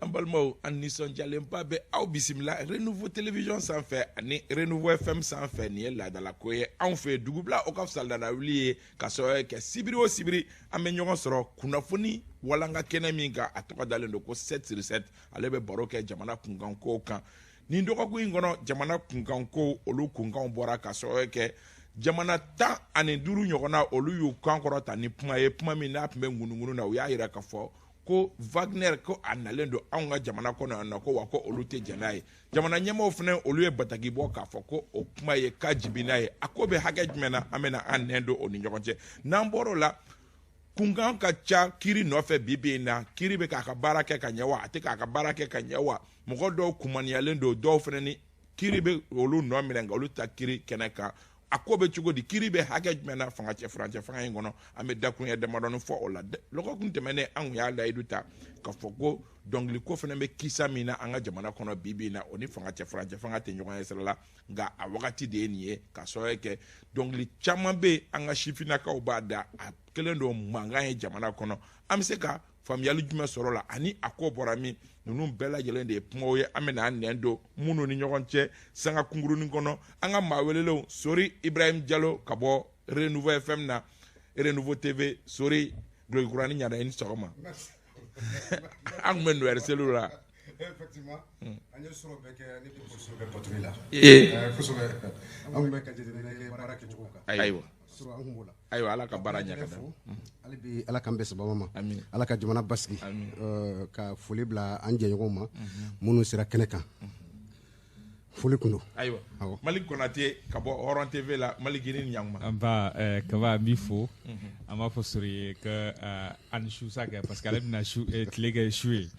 An balimaw, an nisɔndiyalenba bɛ aw bisimila Renouveau Télévision sanfɛ ani Renouveau FM sanfɛ. Nin ye laadalako ye anw fɛ dugubila, o ka fisa laadawuli ye, ka sababu kɛ sibiri o sibiri an bɛ ɲɔgɔn sɔrɔ kunnafoni walanka kɛnɛ min kan, a tɔgɔ dalen don ko 7 sur 7. Ale bɛ baro kɛ jamana kunkankow kan. Nin dɔgɔkun in kɔnɔ, jamana kunkankow, olu kunkanw bɔra ka sababu kɛ jamana 15 ɲɔgɔnna, olu y'u kan kɔrɔta ni kuma ye, kuma min n'a tun bɛ ŋunuŋunu na. U y'a jira k'a fɔ ko Wagner, ko a nalen don anw ka jamana kɔnɔ yan nɔ, ko wa ko olu tɛ jɛn n'a ye. Jamana ɲɛmaaw fana, olu ye bataki bɔ k'a fɔ ko o kuma ye kajibina ye. A ko bɛ hakɛ jumɛn na? An bɛna an nɛn don o ni ɲɔgɔn cɛ. N'an bɔr'o la, kunkan ka ca kiri nɔfɛ bi bi in na. Kiri bɛ k'a ka baara kɛ ka ɲɛ wa, a tɛ k'a ka baara kɛ ka ɲɛ wa? Mɔgɔ dɔw kumaniyalen don, dɔw fana ni kiri bɛ olu nɔ minɛ, nka olu ta kiri kɛnɛ kan, a ko bɛ cogo di? Kiri bɛ hakɛ jumɛn na fanga cɛ furancɛ fanga in kɔnɔ? An bɛ dakuruɲɛ damadɔni fɔ o la. Lɔgɔkun tɛmɛnen, an kun y'a layidu ta k'a fɔ ko dɔnkili ko fana bɛ kisa min na an ka jamana kɔnɔ bi bi in na, o ni fanga cɛ furancɛ fanga tɛ ɲɔgɔn ye sira la, nka a wagati de ye nin ye, ka sababu kɛ dɔnkili caman bɛ yen, an ka sifinnakaw b'a da, a kɛlen don mankan ye jamana kɔnɔ. An bɛ se ka faamuyali jumɛn sɔrɔ la ani a ko bɔra min? Ninnu bɛɛ lajɛlen de ye kumaw ye an bɛna an nɛn don minnu ni ɲɔgɔn cɛ sanga kunkurunin kɔnɔ. An ka maa welelenw, Sori Ibrahim Jalo ka bɔ Renouveau FM na, Renouveau TV. Sori, dulɔki ɲana, i ni sɔgɔma. An tun bɛ Noël seliw la. Effectivement, an ye sɔrɔ bɛɛ kɛ, ne bɛ kosɛbɛ patrouille la. Kosɛbɛ. An tun bɛ ka jateminɛ kɛ baara kɛcogo kan. Sɔrɔ an tun b'o la. Ayiwa, Ala ka baara ɲɛ ka da. Hali bi, Ala k'an bɛn sababa ma. Amin. Ala ka jamana basigi. Amin. Ka foli bila an jɛɲɔgɔnw ma minnu sera kɛnɛ kan. Foli kun don. Ayiwa. Awɔ. Malik Konate ka bɔ Hɔrɔn TV la. Malik, i ni ɲankuma. An ba Kaba, n b'i fo. An b'a fɔ Sori ye que a ni su sa kɛ, parce que ale bɛna su tile kɛ su ye.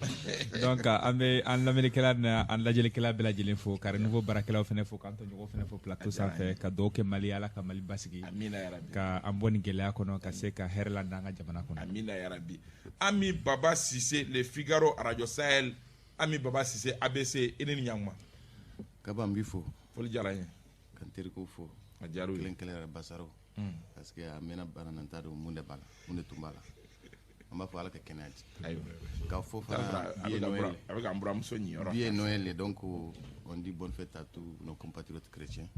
Donc an bɛ an lamɛnnikɛla ni an lajɛlikɛla bɛɛ lajɛlen fo, ka Renouveau baarakɛlaw fana fo, k'an tɔɲɔgɔnw fana fo plateau sanfɛ, ka dugawu kɛ Mali ye, Ala ka Mali basigi. Amina yarabi. Ka an bɔ nin gɛlɛya kɔnɔ, ka se ka hɛrɛ lana an ka jamana kɔnɔ. Amina yarabi. Ami Baba Sise, Le Figaro, Radio Sahel. Ami Baba Sise, ABC, i ni ɲankuma. Kaba, n b'i fo. Foli diyara n ye. Ka n terikɛw fo. A diyara u ye. Kelen kelen yɛrɛ, Basaro, parce que a mɛnna bana na, n t'a dɔn mun de b'a la, mun de tun b'a la. An b'a fɔ Ala ka kɛnɛya di. K'a fɔ fana A bi ye bɛ ka Noël. A bɛ ka n buramuso ɲiyɔrɔ. Bi ye Noël ye, donc on dit bonne fête à tous nos compatriotes chrétiens.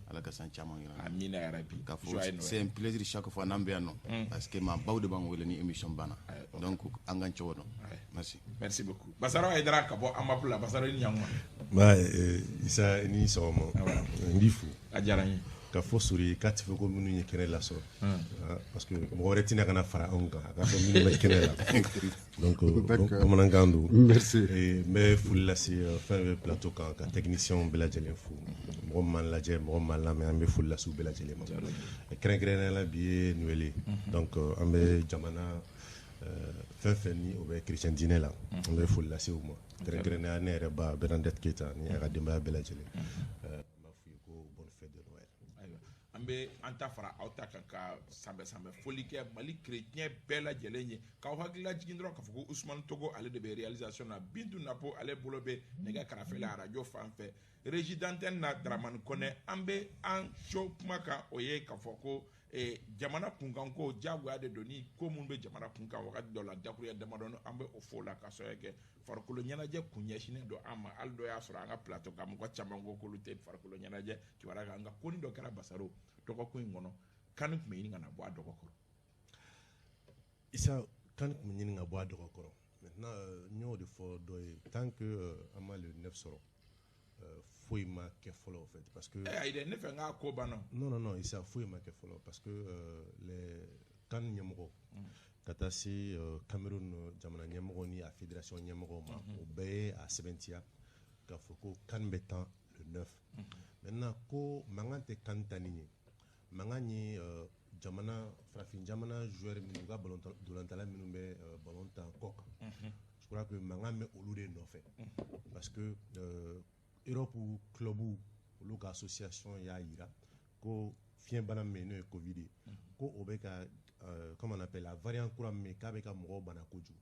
Ala ka san caman yira an na. Amina yarabi. K'a Joyeux fɔ Noël. c'est un plaisir chaque fois n'an bɛ yan nɔ, parce que maabaw de b'an wele ni émission banna, donc an k'an cogo dɔn. Merci. Merci beaucoup. Basaro Hayidara ka bɔ Amap la. Basaro, i ni ɲankuma. Ba Isa, i ni sɔgɔma. N b'i fo. A diyara n ye. Ka fɔ Sori k'a tɛ fɔ ko minnu ye kɛnɛ lasɔrɔ. Ah, parce que mɔgɔ wɛrɛ tɛna ka na fara anw kan, a k'a fɔ minnu bɛ kɛnɛ la. Donc bamanankan don. Merci. N bɛ foli lase fɛn bɛ plateau kan, ka technicien bɛɛ lajɛlen fo. Mɔgɔ min m'an lajɛ, mɔgɔ min m'an lamɛn, an bɛ foli lase u bɛɛ lajɛlen ma. Kɛrɛnkɛrɛnnenya la, bi ye Noël ye. Donc an bɛ jamana fɛn fɛn ni o bɛ chrétien diinɛ la, an bɛ foli lase u ma. Kɛrɛnkɛrɛnnenya, ne yɛrɛ ba Bernadette Keita ni a ka denbaya bɛɛ lajɛlen. N b'a f'u ye ko bonne fête de Noël. Ayiwa, an bɛ an ta fara aw ta kan, ka sanbɛ sanbɛ foli kɛ Mali chrétien bɛɛ lajɛlen ye, k'aw hakili lajigin dɔrɔn k'a fɔ ko Usumani Togo, ale de bɛ réalisation na. Bintu Napo, ale bolo bɛ nɛgɛ karafe la radio fan fɛ, régie d'antenne na Daramani Kɔnɛ. An bɛ an so kuma kan, o ye k'a fɔ ko jamana kunkanko diyagoya de don, ni ko minnu bɛ jamana kunkan wagati dɔ la, dakuruya damadɔni an bɛ o fɔ o la, ka sɔrɔ kɛ farikolo ɲɛnajɛ kun ɲɛsinnen don an ma. Hali dɔ y'a sɔrɔ an ka plateau kan, mɔgɔ caman ko k'olu tɛ farikolo ɲɛnajɛ kibaruya kan, nka ko ni dɔ kɛra Basaro dɔgɔkun in kɔnɔ, CAN tun bɛ ɲini ka na bɔ a dɔgɔ kɔrɔ. Isa, CAN tun bɛ ɲini ka bɔ a dɔgɔ kɔrɔ. Maintenant n y'o de fɔ dɔ ye, tant que an ma le 9 sɔrɔ, foyi ma kɛ fɔlɔ en fait, parce que Ayi dɛ, ne fɛ n k'a ko banna. Non, non, non, Isa, foyi ma kɛ fɔlɔ, parce que les CAN ɲɛmɔgɔ ka taa se Cameroun jamana ɲɛmɔgɔ ni a fédération ɲɛmɔgɔw ma, o bɛɛ ye a sɛbɛntiya k'a fɔ ko CAN bɛ tan le 9. Maintenant ko mankan tɛ CAN tanni ye, mankan ye jamana farafin jamana joueur minnu, u ka ballon dolantala minnu bɛ ballon tan kɔ kan, je crois que mankan bɛ olu de nɔfɛ, parce que Europe club, olu ka association y'a yira ko fiɲɛbana min bɛ yen, n'o ye Covid ye, ko o bɛ ka comment on appelle, la variant kura min bɛ yen, k'a bɛ ka mɔgɔw bana kojugu.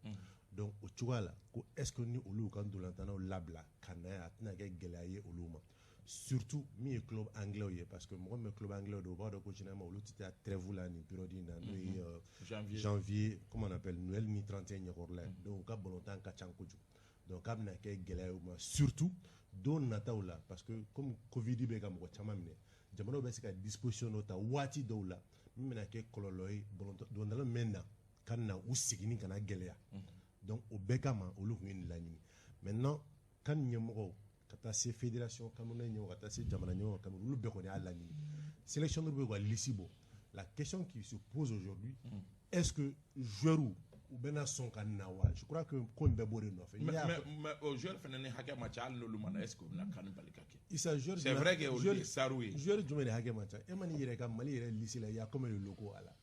Donc o cogoya la, ko est ce que ni olu y'u ka ntolantannaw labila ka na yan, a tɛna kɛ gɛlɛya ye olu ma, surtout min ye club anglais ye, parce que mɔgɔ min bɛ club anglais dɔn, o b'a dɔn ko généralement olu tɛ taa trêve la nin période in na, n'o ye Janvier. Janvier, comment on appelle, Noël ni 31 ɲɛkɔrɔla ye. Donc u ka balontan ka ca kojugu. Donc k'a bɛna kɛ gɛlɛya ye u ma, surtout don nataw la, parce que comme Covid bɛ ka mɔgɔ caman minɛ, jamanaw bɛ se ka disposition dɔ ta waati dɔw la min bɛna kɛ kɔlɔlɔ ye balontanna min bɛ na ka na u seginni kana gɛlɛya. Donc o bɛɛ kama, olu tun ye nin laɲini. Maintenant, CAN ɲɛmɔgɔw ka taa se fédération camerounaise ɲɛmɔgɔ, ka taa se jamana ɲɛmɔgɔ Cameroun, olu bɛɛ kɔni y'a laɲini. Sélectionneur bɛ ka liste bɔ. La question qui se pose aujourd'hui, est-ce que joueurs u bɛna sɔn ka na wa? Je crois que ko in bɛɛ b'o de nɔfɛ. Mais o joueur fana ni hakɛ ma ca, hali n'olu ma na, est-ce que u bɛna CAN bali ka kɛ? Issa, joueur C'est vrai que olu ye star ye. Joueur jumɛn de hakɛ man ca? E ma n'i yɛrɛ ka Mali yɛrɛ liste la, il y a combien de locaux à la?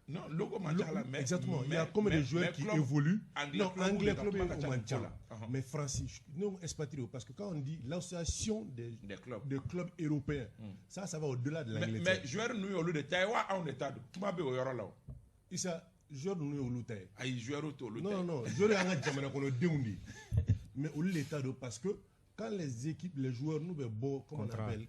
Non, locaux man ca la, mais Exactement, il y a combien de joueurs qui évoluent? Anglais. Non, anglais club o man ca, mais français non, expatrié, parce que quand on dit l'association des clubs, des clubs européens, ça va au-delà de l'Angleterre. Mais joueur ninnu ye olu de ta ye wa, anw de ta don? Kuma bɛ o yɔrɔ la o. Issa, joueur ninnu ye olu ta ye. Ayi, joueur t'olu ta ye. Non, non, joueur y'an ka jamana kɔnɔdenw de ye, mais olu de ta don, parce que quand les équipes, les joueurs n'u bɛ bɔ, comment on appelle,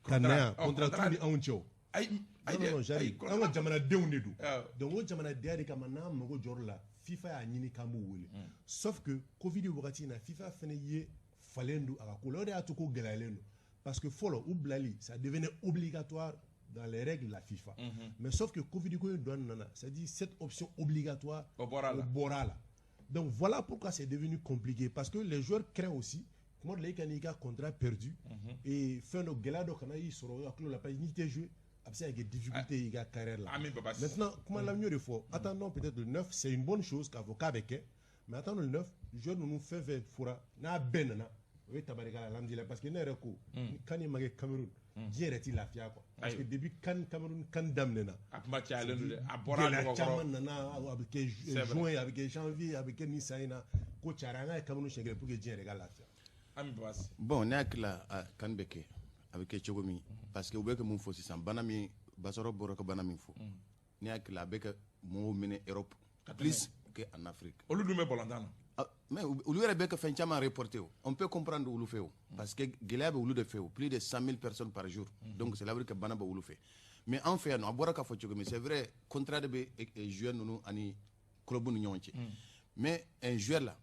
ka na yan, contrat t'u ni anw cɛ o. Ayi. Non, non, j'arrive. An ka jamanadenw de don. Donc o jamanadenya de kama, n'an mago jɔr'o la, FIFA y'a ɲini k'an b'u wele. Sauf que Covid wagati in na, FIFA fana ye falen don a ka ko la. O de y'a to ko gɛlɛyalen don, parce que fɔlɔ, u bilali, ça devenait obligatoire dans les règles de la FIFA. Mais sauf que Covid ko in dɔ nana, c'est-à-dire cette option obligatoire o bɔra la. O bɔra la. Donc voilà pourquoi c'est devenu compliqué, parce que les joueurs craignent aussi kuma dɔ la i ka n'i ka contrat perdu et fɛn dɔ gɛlɛya dɔ kana y'i sɔrɔ hakili la, parce que n'i tɛ jouer, a bɛ se ka kɛ difficulté i ka carrière la. Ami Baba. Maintenant, kuma la, n y'o de fɔ, attendons peut-être le 9. C'est une bonne chose k'a fɔ k'a bɛ kɛ, mais attendons le 9. Joueur ninnu fɛn fɛn fɔra n'a bɛɛ nana, o ye tabarikala, alhamdulilah, parce que ne yɛrɛ ko ni CAN ma kɛ Cameroun, diɲɛ yɛrɛ ti lafiya quoi, parce que depuis CAN Cameroun CAN daminɛna, a kuma cayalen don dɛ, a bɔra a gɛlɛya nɔgɔ caman kɔrɔ. nana. A bɛ kɛ juin, a bɛ kɛ janvier, a bɛ kɛ nin san in na, ko cayara. An ka ye Cameroun siɲɛ kelen pour que diɲɛ yɛrɛ ka lafiya. Ami Baba. Bon, ne hakili la, a CAN bɛ kɛ. A bɛ kɛ cogo min, parce que u bɛ kɛ mun fɔ sisan, bana min Basɔrɔ bɔra ka bana min fɔ, ne hakili la, a bɛ ka mɔgɔw minɛ Europe plus que en Afrique. Olu dun bɛ balontan na. Ah, mais olu yɛrɛ bɛ ka fɛn caman reporter o. On peut comprendre olu fɛ o, parce que gɛlɛya bɛ olu de fɛ o, plus de 100 000 personnes par jour. Donc c'est là que bana bɛ olu fɛ. Mais an fɛ yan nɔ, a bɔra k'a fɔ cogo min, c'est vrai, contrat de bɛ joueur ninnu ani club ni ɲɔgɔn cɛ. Mais un joueur là,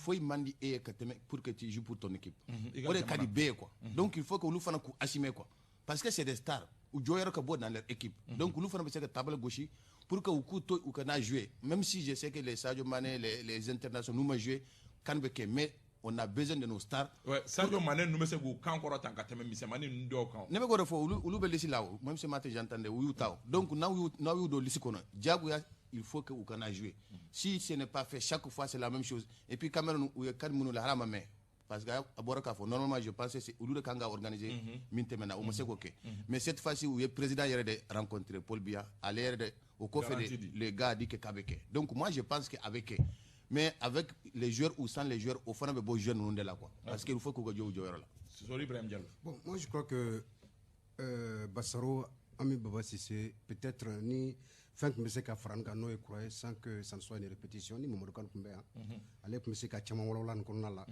foyi man di e ye ka tɛmɛ pour que tu joues pour ton équipe. I ka O de ka di jamana. bɛɛ ye quoi. Donc il faut que olu fana k'u assumer quoi, parce que c'est des stars, u jɔyɔrɔ ka bɔ dans leur équipe. Donc olu fana bɛ se ka tabale gosi pour que u k'u to u kana jouer, même si je sais que les Sadio Mané, les internationaux n'u ma jouer, CAN bɛ kɛ, mais on a besoin de nos stars. Ouais, Sadio Mané ninnu bɛ se k'u kan kɔrɔ tan ka tɛmɛ misɛnmanin ninnu dɔw kan. Ne bɛ k'o de fɔ, olu bɛ liste la o, même ce matin j'entendais, u y'u ta o. Donc n'aw y'u don liste kɔnɔ, diyagoya il faut que u kana jouer. Si ce n'est pas fait, chaque fois c'est la même chose. Et puis Cameroun, u ye CAN minnu la, hali a ma mɛn, parce que a bɔra k'a fɔ, normalement je pensais c'est olu de kan ka organiser min tɛmɛna, u ma se k'o kɛ. Mais cette fois-ci, u ye président yɛrɛ de rencontrer, Paul Biya, ale yɛrɛ de o kɔfɛ Garantie de di. Le gars a dit que k'a bɛ kɛ. Donc moi je pense que a bɛ kɛ, mais avec les joueurs ou sans les joueurs, o fana bɛ bɔ joueurs ninnu de la quoi, parce que il faut k'u ka jɔ u jɔyɔrɔ la. Sori Ibrahim Diallo. Bon, moi je crois que Bassaro, Ami Baba Sissé, peut-être ni fɛn tun bɛ se ka fara n kan n'o ye kura ye, sans que ça ne soit une répétition, ni Mamadu Kane tun bɛ yan, ale tun bɛ se ka caman walawala nin kɔnɔna la.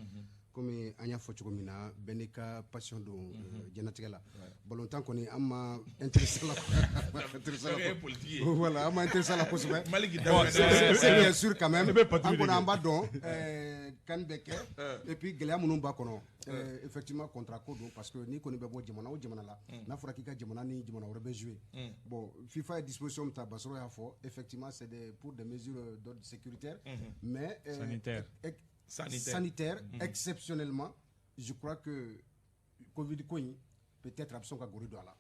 Komi an y'a fɔ cogo min na, bɛɛ n'i ka passion don diɲɛlatigɛ la. Balontan kɔni, an ma intéressé la, intéressé la. Fɛn ye politique ye. Voilà, an ma intéressé la kosɛbɛ. Maliki. Bon, c'est bien sûr quand même Ne bɛ patrouille an de kɔni kɛ. an b'a dɔn CAN bɛ kɛ, et puis gɛlɛya minnu b'a kɔnɔ, effectivement contrat ko don, parce que n'i kɔni bɛ bɔ jamana o jamana la, n'a fɔra k'i ka jamana ni jamana wɛrɛ bɛ jouer, bon, FIFA ye disposition min ta, Basɔrɔ y'a fɔ, effectivement c'est pour des mesures d'ordre sécuritaire, mais Sanitaire. Sanitaire. Sanitaire, exceptionnellement, je crois que Covid ko in peut-être a bɛ sɔn ka gori don a la.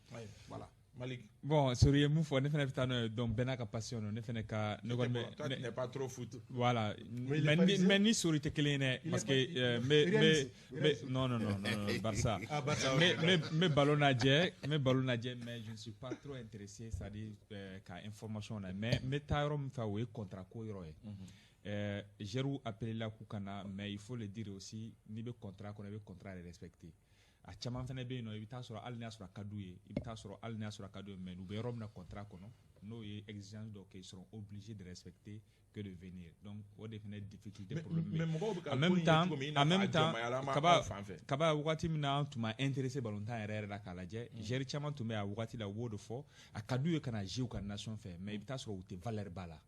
Voilà. Malik. Bon, Sori ye mun fɔ, ne fana bɛ taa n'o ye. Donc bɛɛ n'a ka passion don. Ne fana ka ne kɔni bɛ Toi, tu n'es pas trop foot. Voilà. Mais il est Mais ni parisien. Mais ni Sori tɛ kelen ye dɛ, Il parce est que n bɛ n bɛ Réaliste, n bɛ non, non, non, non, non, Barça. Ah, Barça, n ok. bɛ n bɛ ballon lajɛ, n bɛ ballon lajɛ, mais je ne suis pas trop intéressé, c'est-à-dire ka information na. Mais n bɛ taa yɔrɔ min fɛ, o ye contrat ko yɔrɔ ye. Joueurs appelé la k'u ka na, mais il faut le dire aussi, n'i bɛ contrat kɔnɔ, i bɛ contrat de respecter. A caman fana bɛ yen nɔ, i bɛ taa sɔrɔ hali n'a sɔrɔ a ka d'u ye, i bɛ taa sɔrɔ hali n'a sɔrɔ a ka d'u ye, mais u bɛ yɔrɔ min na, contrat kɔnɔ, n'o ye exigence dɔ kɛ, ils seront obligés de respecter que de venir. Donc o de fana ye difficulté, problème. Mais mɔgɔw bɛ ka en même temps, en même temps, kaba kaba, wagati min na an tun ma intéressé balontan yɛrɛ yɛrɛ la k'a lajɛ, joueur caman tun bɛ a wagati la, u b'o de fɔ, a ka d'u ye ka na jouer u ka nation fɛ, mais i bɛ taa sɔrɔ u tɛ valeur ba la,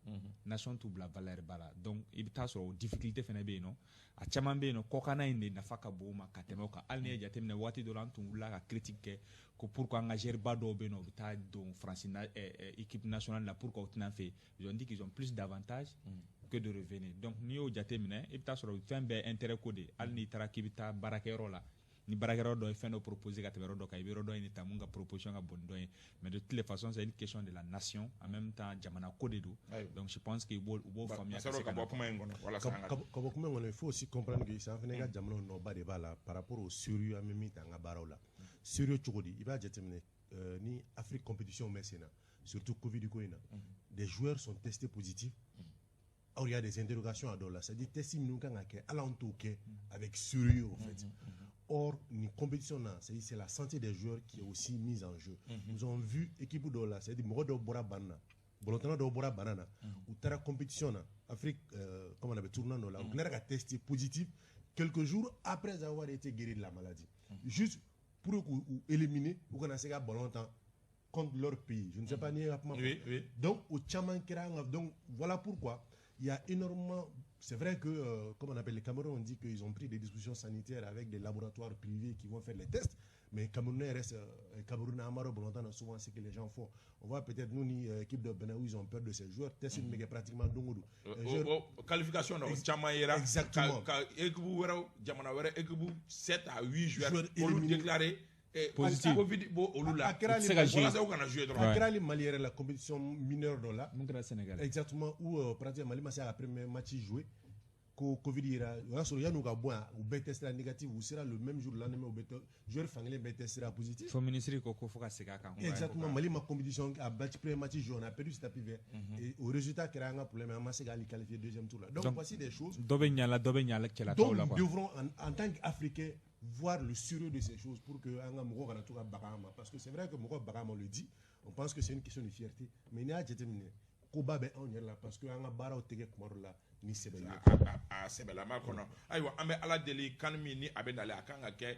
nation t'u bila valeur ba la. Donc i bɛ taa sɔrɔ o difficulté fana bɛ yen nɔ. A caman bɛ yen nɔ, kɔkanna in de nafa ka bon u ma ka tɛmɛ o kan. Hali n'i ye jateminɛ, waati dɔ la an tun wulila ka critique kɛ ko pourquoi an ka joueur ba dɔw bɛ yen nɔ, u bɛ taa don France na équipe nationale la, pourquoi u tɛna an fɛ yen? Ils ont dit qu'ils ont plus d'avantages que de revenir. Donc n'i y'o jateminɛ, i bɛ taa sɔrɔ fɛn bɛɛ intérêt ko de. Hali n'i taara k'i bɛ taa baarakɛyɔrɔ la, ni baarakɛyɔrɔ dɔ ye fɛn dɔ proposer ka tɛmɛ yɔrɔ dɔ kan, i bɛ yɔrɔ dɔ in ta mun ka proposition ka bon ni dɔ ye. Mais de toutes les façons, c'est une question de la nation en même temps, jamana ko de don. Donc je pense que u b'o faamuya. Ka se ka bɔ kuma in kɔnɔ walasa an ka bɔ kuma in kɔnɔ. Il faut aussi comprendre que an fana ka jamana nɔba de b'a la par rapport au sérieux an bɛ min ta an ka baaraw la. Sérieux cogo di? I b'a jateminɛ, ni Afrique compétition bɛ sen na, surtout Covid ko in na, des joueurs sont testés positifs. Or il y a des interrogations à dɔw la, c'est-à-dire test minnu kan ka kɛ, hali an t'o kɛ avec sérieux en fait. Or, une compétition là, c'est la santé des joueurs qui est aussi mise en jeu. Nous avons vu équipe dɔw la, c'est-à-dire mɔgɔ dɔw bɔra bana na, balontanna dɔw bɔra bana na, u taara compétition na, Afrique, comment on appelle, tournoi dɔ la, u tilara ka tester positif quelques jours après avoir été guéri de la maladie. Juste pour k'u éliminer, u kana se ka ballon tan contre leur pays. Je ne sais pas ni ye kuma. Oui. Donc, o caman kɛra an ka. Donc, voilà pourquoi il y a énormément. C'est vrai que, comme on appelle, les Camerounais ont dit qu'ils ont pris des dispositions sanitaires avec des laboratoires privés qui vont faire les tests. Mais Camerounais reste. Camerounais, Amaro, Bolontan, souvent, c'est que les gens font. On voit peut-être, nous, ni équipe de Benin, où ils ont peur de ces joueurs. Test mm pratiquement don o don. Qualification, non, caman yera. Exactement. Ka équipe wɛrɛw, jamana wɛrɛ équipe, 7 à 8 joueurs, olu déclaré positif. Covid b'o olu la. A kɛra se ka jouer. Walasa u kana jouer dɔrɔn. A kɛra Mali yɛrɛ la, compétition mineure dɔ la. Mun kɛra Sénégal? Exactement, où pratiquement Mali ma se ka premier match joué ko Covid yera. O y'a sɔrɔ yan'u ka bɔ yan, u bɛɛ testera négatif. U sera le même jour, le lendemain, u bɛɛ joueur fankelen bɛɛ testera positif. Fo ministre ko ko fo ka segin a kan. Exactement. Mali ma compétition a battu, premier match joué, on a perdu sur tapis vert et au résultat kɛra an ka problème, an ma se k'ale qualifier deuxième tour la. Donc voici des choses. Dɔ bɛ ɲa la, dɔ bɛ ɲa la cɛlakaw la Donc quoi. Nous devrons en tant qu'Africains voir le sérieux de ces choses pour que an ka mɔgɔw kana to ka baga an ma, parce que c'est vrai que mɔgɔw baga an ma, on le dit, on pense que c'est une question de fierté, mais n'i y'a jateminɛ, koba bɛ anw yɛrɛ la, parce que an ka baaraw tɛ kɛ kuma dɔ la ni sɛbɛ ye. A sɛbɛlama kɔnɔ. Ayiwa, an bɛ Ala deli, kan min ni a bɛ nalen, a kan ka kɛ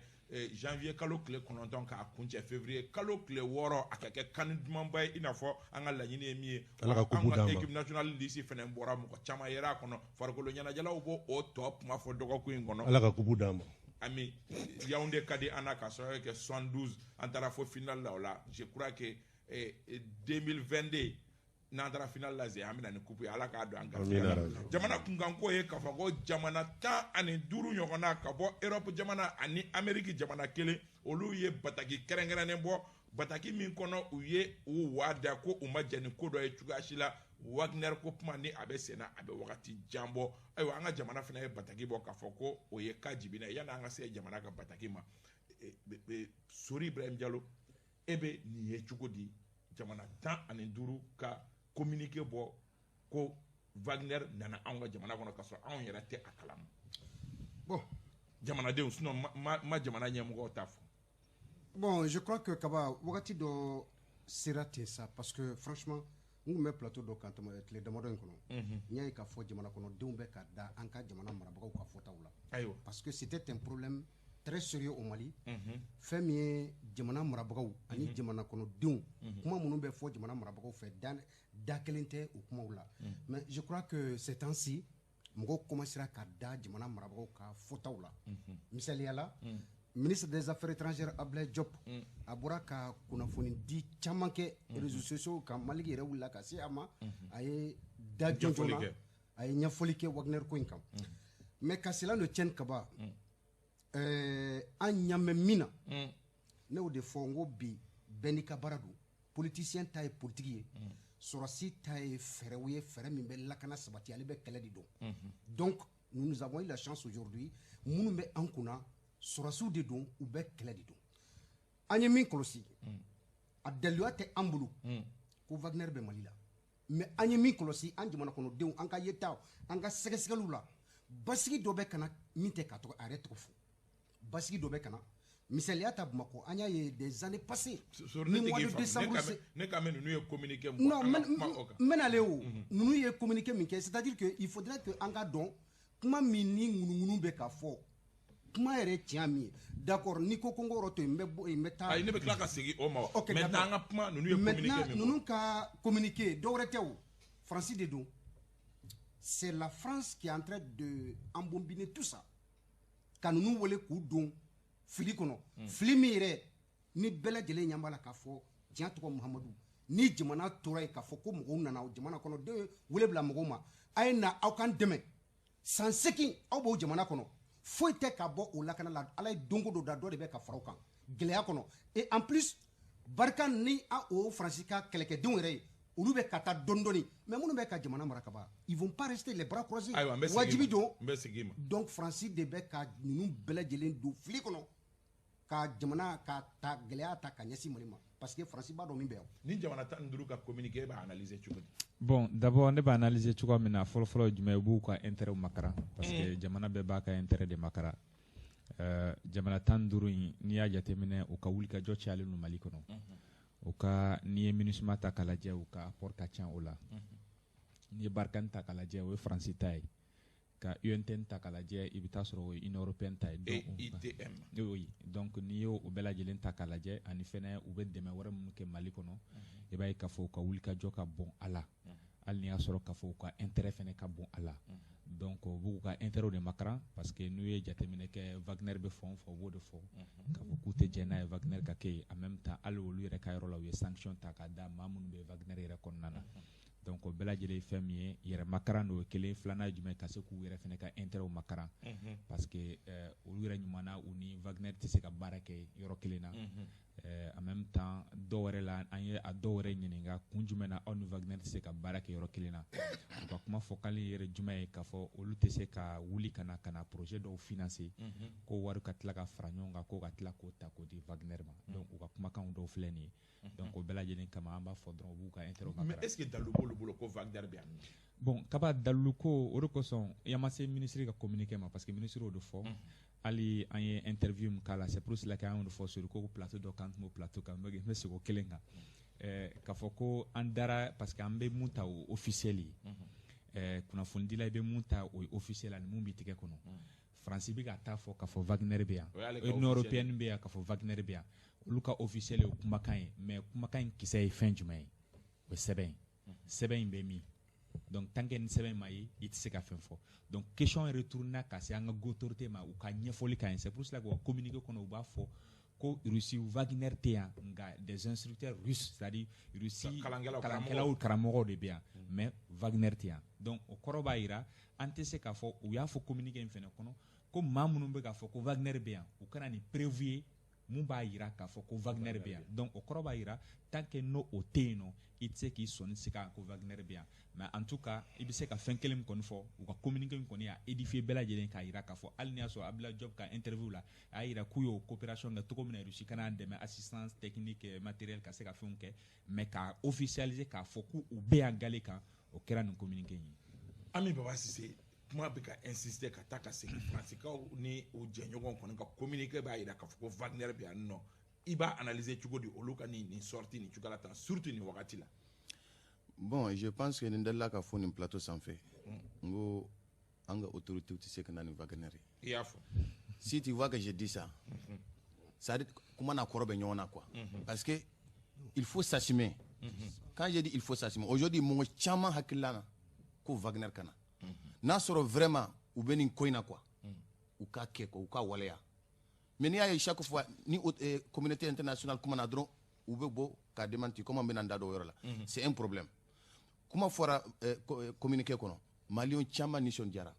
janvier kalo tile 9 k'a kuncɛ février kalo tile 6, a ka kɛ kan dumanba ye, i n'a fɔ an ka laɲini ye min ye. Ala ka An coupe ka d'an ma. Équipe nationale liste fɛnɛ bɔra, mɔgɔ caman yera a kɔnɔ, farikolo ɲɛnajɛlaw b'o o tɔ kuma fɔ dɔgɔkun in kɔnɔ. Ala ka coupe d'an ma. Ami, Yaoundé ka di an na, k'a sababu kɛ 72 an taara fo finale la. O la, je crois que 2022 n'an taara finale la zen, an bɛ na ni coupe ye. Ala k'a don an garisɛgɛ la. Jamana kunkanko ye k'a fɔ ko jamana 15 ɲɔgɔnna ka bɔ Europe jamana ani Amérique jamana kelen, olu ye bataki kɛrɛnkɛrɛnnen bɔ, bataki min kɔnɔ u ye u wa da ko u ma jɛn ni ko dɔ ye cogoya si la, Wagner ko kuma ni a bɛ sen na, a bɛ wagati jan bɔ. Ayiwa, an ka jamana fana ye bataki bɔ k'a fɔ ko o ye ka jibinɛ ye. Yanni an ka se jamana ka bataki ma, Sori Ibrahim Jalo, e bɛ nin ye cogo di, jamana 15 ka communiqué bɔ ko Wagner nana anw ka jamana kɔnɔ k'a sɔrɔ anw yɛrɛ tɛ a kalama? Bon. Jamanadenw, sinon ma jamana ɲɛmɔgɔw t'a fɔ. Bon, je crois que kaba wagati dɔ sera ten sa, parce que franchement, n kun bɛ plateau dɔ kan tile damadɔ in kɔnɔ, n y'a ye k'a fɔ jamana kɔnɔdenw bɛ ka da an ka jamana marabagaw ka fɔtaw la, parce que c'était un problème très sérieux au Mali. Fɛn min ye jamana marabagaw ani jamana kɔnɔdenw, kuma minnu bɛ fɔ jamana marabagaw fɛ, da kelen tɛ o kumaw la. Mais je crois que ces temps-ci, mɔgɔw commencera ka da jamana marabagaw ka fɔtaw la. Misaliya la, ministre des Affaires étrangères Ablaye Diop, a bɔra ka kunnafoni di caman kɛ réseaux sociaux kan. Maliki yɛrɛ wulila ka se a ma, a ye da jɔnjɔn na, a ye ɲɛfɔli kɛ Wagner ko in kan. Mais ka cela ne tienne, kaba an ɲa mɛn min na, ne y'o de fɔ n ko bi bɛɛ n'i ka baara don. Politicien ta ye politique ye, sɔrɔsi ta ye fɛɛrɛw ye, fɛɛrɛ min bɛ lakana sabati, ale bɛ kɛlɛ de dɔn. Donc nous avons eu la chance aujourd'hui, minnu bɛ an kunna, sɔrɔsiw de don, u bɛ kɛlɛ de don. An ye min kɔlɔsi, a daliluya tɛ an bolo ko Wagner bɛ Mali la, mais an ye min kɔlɔsi, an jamana kɔnɔdenw, an ka yetaw, an ka sɛgɛsɛgɛliw la, basigi dɔ bɛ ka na min tɛ ka tɔgɔ a yɛrɛ tɔgɔ fɔ, basigi dɔ bɛ ka na. Misaliya ta, Bamakɔ, an y'a ye des années passées. Ni mois de décembre. Ne ka mɛn, ninnu ye communiqué mun Non, n bɛnalen o. Ninnu ye communiqué min kɛ, c'est à dire que il faudrait que an ka dɔn kuma min ni ŋunuŋunu bɛ ka fɔ, kuma yɛrɛ tiɲɛ min ye. D'accord, ni ko ko n k'o yɔrɔ to yen, n bɛ bɔ yen, n bɛ taa. Ayi, ne bɛ tila ka segin o ma. Maintenant, an ka kuma, ninnu ye communiqué min. Maintenant, ninnu ka communiqué, dɔwɛrɛ tɛ o, Faransi de don. C'est la France qui est en train de embobiner tout ça, ka ninnu wele k'u don fili kɔnɔ, fili min yɛrɛ ni bɛɛ lajɛlen ɲɛ b'a la k'a fɔ tiɲɛ tɔgɔ Muhamadu. Ni jamana tora yen k'a fɔ ko mɔgɔw nana jamana kɔnɔ, den wele bila mɔgɔw ma, a ye na aw k'an dɛmɛ, san 8 aw b'o jamana kɔnɔ, foyi tɛ ka bɔ o lakana la. Ala ye don ko dɔ da, dɔ de bɛ ka fara o kan gɛlɛya kɔnɔ. Et en plus, barika ni a o Faransi ka kɛlɛkɛdenw yɛrɛ ye, olu bɛ ka taa dɔɔni dɔɔni, mais minnu bɛ ka jamana mara ka ban, ils vont pas rester les bras croisés. Ayiwa, n bɛ segin. Wajibi don. N bɛ segin ma. Donc Faransi de bɛ ka ninnu bɛɛ lajɛlen don fili kɔnɔ, ka jamana ka ta gɛlɛya ta ka ɲɛsin Mali ma, parce que Faransi b'a dɔn min bɛ yan. Ni jamana 15 ka communiqué, e b'a analyser cogo di? Bon, d'abord, ne b'a analyser cogoya min na, fɔlɔ-fɔlɔ ye jumɛn ye? U b'u ka intérêt makaran, parce que jamana bɛɛ b'a ka intérêt de makaran. Jamana 15 in, n'i y'a jateminɛ, u ka wulikajɔ cayalen don Mali kɔnɔ. U ka, n'i ye MINUSMA ta k'a lajɛ, u ka apport ka ca o la. N'i ye Barkhane ta k'a lajɛ, o ye Faransi ta ye. Ka UNTN ta k'a lajɛ, i bɛ taa sɔrɔ o ye Union européenne ta ye. EUTM. Oui, donc n'i y'o bɛɛ lajɛlen ta k'a lajɛ, ani fɛnɛ u bɛ dɛmɛ wɛrɛ minnu kɛ Mali kɔnɔ, i b'a ye k'a fɔ u ka wulikajɔ ka bon a la, hali n'i y'a sɔrɔ k'a fɔ u ka intérêt fɛnɛ ka bon a la. Donc u b'u ka intérêt de makaran, parce que n'u ye jateminɛ kɛ, Wagner bɛ fɛn o fɛn, u b'o de fɔ k'a fɔ k'u tɛ jɛn n'a ye Wagner ka kɛ yen. En même temps, hali olu yɛrɛ ka yɔrɔ la, u ye sanction ta k'a da maa minnu bɛ Wagner yɛrɛ kɔnɔna na. Donc o bɛɛ lajɛlen ye fɛn min ye, yɛrɛ makaran don, o ye kelen. Filanan ye jumɛn? Ka se k'u yɛrɛ fɛnɛ ka intérêt makaran, parce que olu yɛrɛ ɲuman na, u ni Wagner tɛ se ka baara kɛ yɔrɔ kelen na. En même temps, dɔw yɛrɛ la, an ye a dɔw yɛrɛ ɲininka kun jumɛn na aw ni Wagner tɛ se ka baara kɛ yɔrɔ kelen na. U ka kuma fɔkali yɛrɛ jumɛn ye? K'a fɔ olu tɛ se ka wuli ka na projet dɔw financer, ko wari ka tila ka fara ɲɔgɔn kan, ko ka tila k'o ta k'o di Wagner ma. Donc u ka kumakanw dɔw filɛ nin ye. Donc o bɛɛ lajɛlen kama, an b'a fɔ dɔrɔn u b'u ka intérêt Mais est ce que dalu b'olu bolo ko Wagner bɛ yan nɔ? Bon, kaba dalilu ko, o de kosɔn i ma se ministre ka communiqué ma, parce que ministre y'o de fɔ. Hali an ye interview min k'a la, c'est pour cela que an y'o de fɔ sur ko plateau dɔ kan, tun b'o plateau kan, n bɛ segin o kelen kan, k'a fɔ ko an dara, parce que an bɛ mun ta, o officiel ye. Kunnafonidila, i bɛ mun ta, o ye officiel, ani mun b'i tɛgɛ kɔnɔ. Faransi bɛ ka taa fɔ k'a fɔ Wagner bɛ yan, Union européenne bɛ yan k'a fɔ Wagner bɛ yan, olu ka officiel ye o kumakan ye. Mais kumakan in kisɛ ye fɛn jumɛn ye? O ye sɛbɛn ye. Sɛbɛn in bɛ min? Donc tant que ni sɛbɛn ma ye, i tɛ se ka fɛn fɔ. Donc question retourna ka se an ka autorité ma, u ka ɲɛfɔli k'an ye. C'est pour cela que u ka communiqué kɔnɔ, u b'a fɔ ko Russie, Wagner tɛ yan, nka des instructeurs russes, c'est-à-dire Russie kalankɛlaw, karamɔgɔw de bɛ yan, mais Wagner tɛ yan. Donc o kɔrɔ b'a jira an tɛ se k'a fɔ. U y'a fɔ communiqué in fɛnɛ kɔnɔ ko maa minnu bɛ k'a fɔ ko Wagner bɛ yan, u kana ni preuve ye mun b'a jira k'a fɔ ko Wagner bɛ yan. Donc o kɔrɔ b'a jira, tant que n'o o tɛ yen nɔ, i tɛ se k'i sɔnni sigi kan ko Wagner bɛ yan. Mais en tout cas, i bɛ se ka fɛn kelen min kɔni fɔ, u ka communiqué min kɔni y'a édifier bɛɛ lajɛlen, k'a jira k'a fɔ hali n'i y'a sɔrɔ Abdoulaye Diop ka interview la, a y'a jira k'u y'o coopération kɛ cogo min na, Russie kana dɛmɛ assistance technique, matériel, ka se ka fɛnw kɛ, mais k'a officialiser k'a fɔ k'u bɛ yan gale kan, o kɛra nin communiqué in ye. Ami Baba Sise, kuma bɛ ka insister ka taa ka segin. Faransikaw ni u jɛɲɔgɔnw kɔni ka communiqué b'a jira k'a fɔ ko Wagner bɛ yan nɔ. I b'a analyser cogo di, olu ka nin sortie nin cogoya la tan, surtout nin wagati la? Bon, je pense que nin delila ka fɔ nin plateau sanfɛ, n ko an ka autorité tɛ se ka na ni Wagner ye. I y'a fɔ. Si tu vois que j'ai dit ça, ça dit kuma n'a kɔrɔ bɛ ɲɔgɔn na quoi, parce que il faut s'assumer. Quand j'ai dit il faut s'assumer, aujourd'hui mɔgɔ caman hakilila na ko Wagner ka na, n'a sɔrɔ vraiment u bɛ nin ko in na quoi, u ka kɛ quoi, u ka waleya. Mais n'i y'a ye, chaque fois ni communauté internationale kuma na dɔrɔn, u bɛ bɔ ka démentir. Comme an bɛna n da don o yɔrɔ la, c'est un problème. Kuma fɔra communiqué kɔnɔ, maliyɛn caman nisɔndiyara,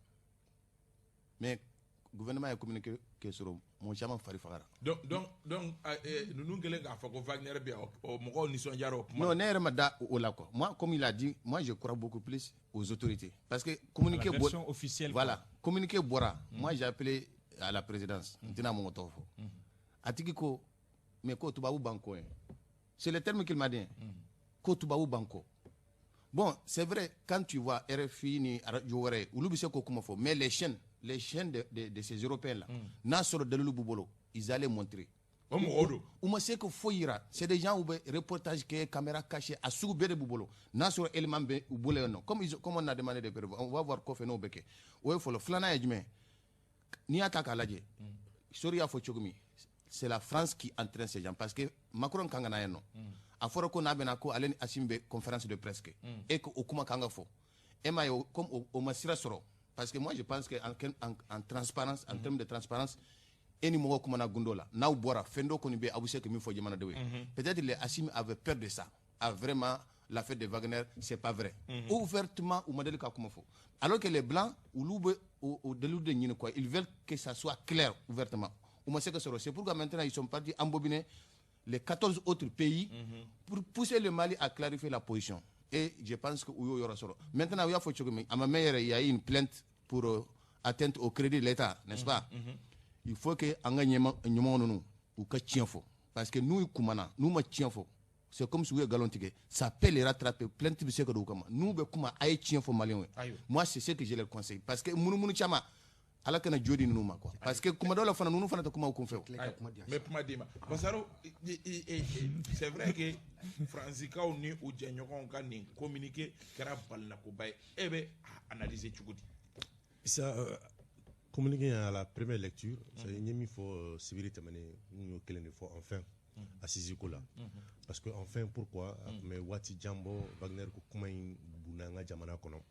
mais gouvernement ye communiqué kɛ sɔrɔ mɔgɔ caman fari fagara. Donc ninnu kɛlen k'a fɔ ko Wagner bɛ yan, o mɔgɔw nisɔndiyara o kuma. Non, ne yɛrɛ ma da o la quoi. Moi, comme il a dit, moi je crois beaucoup plus aux autorités, parce que communiqué La version officielle. Voilà, communiqué bɔra, moi j'ai appelé à la présidence, n tɛna mɔgɔ tɔgɔ fɔ, a tigi ko mais ko tubabu b'an kɔ ye. C'est le terme qu'il m'a dit, ko tubabu b'an kɔ. Bon, c'est vrai, quand tu vois RFI ni radio wɛrɛ, olu bɛ se k'o kuma fɔ, mais les chaînes de ces Européens là, n'a sɔrɔ dalilu b'u bolo, ils allaient montrer. O mɔgɔw don. U ma se ka foyi yira. C'est des gens u bɛ reportage kɛ, caméra cachée, a sugu bɛɛ de b'u bolo. N'a sɔrɔ élément bɛ u bolo yen nɔ, comme on a demandé des preuves, on va voir kɔfɛ n'o bɛ kɛ. O ye fɔlɔ. Filanan ye jumɛn? N'i y'a ta k'a lajɛ, Sori y'a fɔ cogo min, c'est la France qui entraîne ces gens, parce que Macron kan ka na yan nɔ. A fɔra ko n'a bɛna, ko ale ni Assimi bɛ conférence de presse kɛ et que o kuma kan ka fɔ. E m'a ye, comme o ma sira sɔrɔ, parce que moi je pense que en transparence, en termes de transparence, e ni mɔgɔ kumana gundo la, n'aw bɔra fɛn dɔ kɔni bɛ, aw bɛ se ka min fɔ jamanadenw ye. Peut-être les Assimi avait peur de ça. Ah, vraiment, l'affaire de Wagner, c'est pas vrai ouvertement, u ma deli ka kuma fɔ, alors que les blancs, olu bɛ o dalilu de ɲini quoi. Ils veulent que ça soit clair, ouvertement. U ma se ka sɔrɔ. C'est pourquoi maintenant ils sont partis embobiner les 14 autres pays pour pousser le Mali à clarifier la position. Et je pense que u y'o yɔrɔ sɔrɔ. Maintenant, u y'a fɔ cogo min, a ma mɛn yɛrɛ, il y a eu une plainte pour atteinte au crédit de l'État, n'est-ce pas? Il faut que an ka ɲɛma ɲumanw ninnu, u ka tiɲɛ fɔ, parce que n'u kumana, n'u ma tiɲɛ fɔ, c'est comme si u ye nkalon tigɛ. Ça peut les rattraper. Plainte bɛ se ka don u kama. N'u bɛ kuma, a ye tiɲɛ fɔ maliyɛnw ye. Moi, c'est ce que je leur conseille, parce que munumunu caman, ala kana jo di ninnu ma quoi, parce que kuma dɔw la fana, ninnu fana tɛ kuma u kun fɛ o. N bɛ kuma d'i ma, Basaro. C'est vrai que Faransikaw ni u jɛɲɔgɔnw ka nin communiqué kɛra balinakoba ye. E bɛ a analyser cogo di? Ça, communiqué à la première lecture, c'est n ye min fɔ sibiri tɛmɛnen, n y'o kelen de fɔ enfin assise ko la. Parce que enfin, pourquoi? A tun bɛ waati jan bɔ, Wagner ko kuma in bunna an ka jamana kɔnɔ.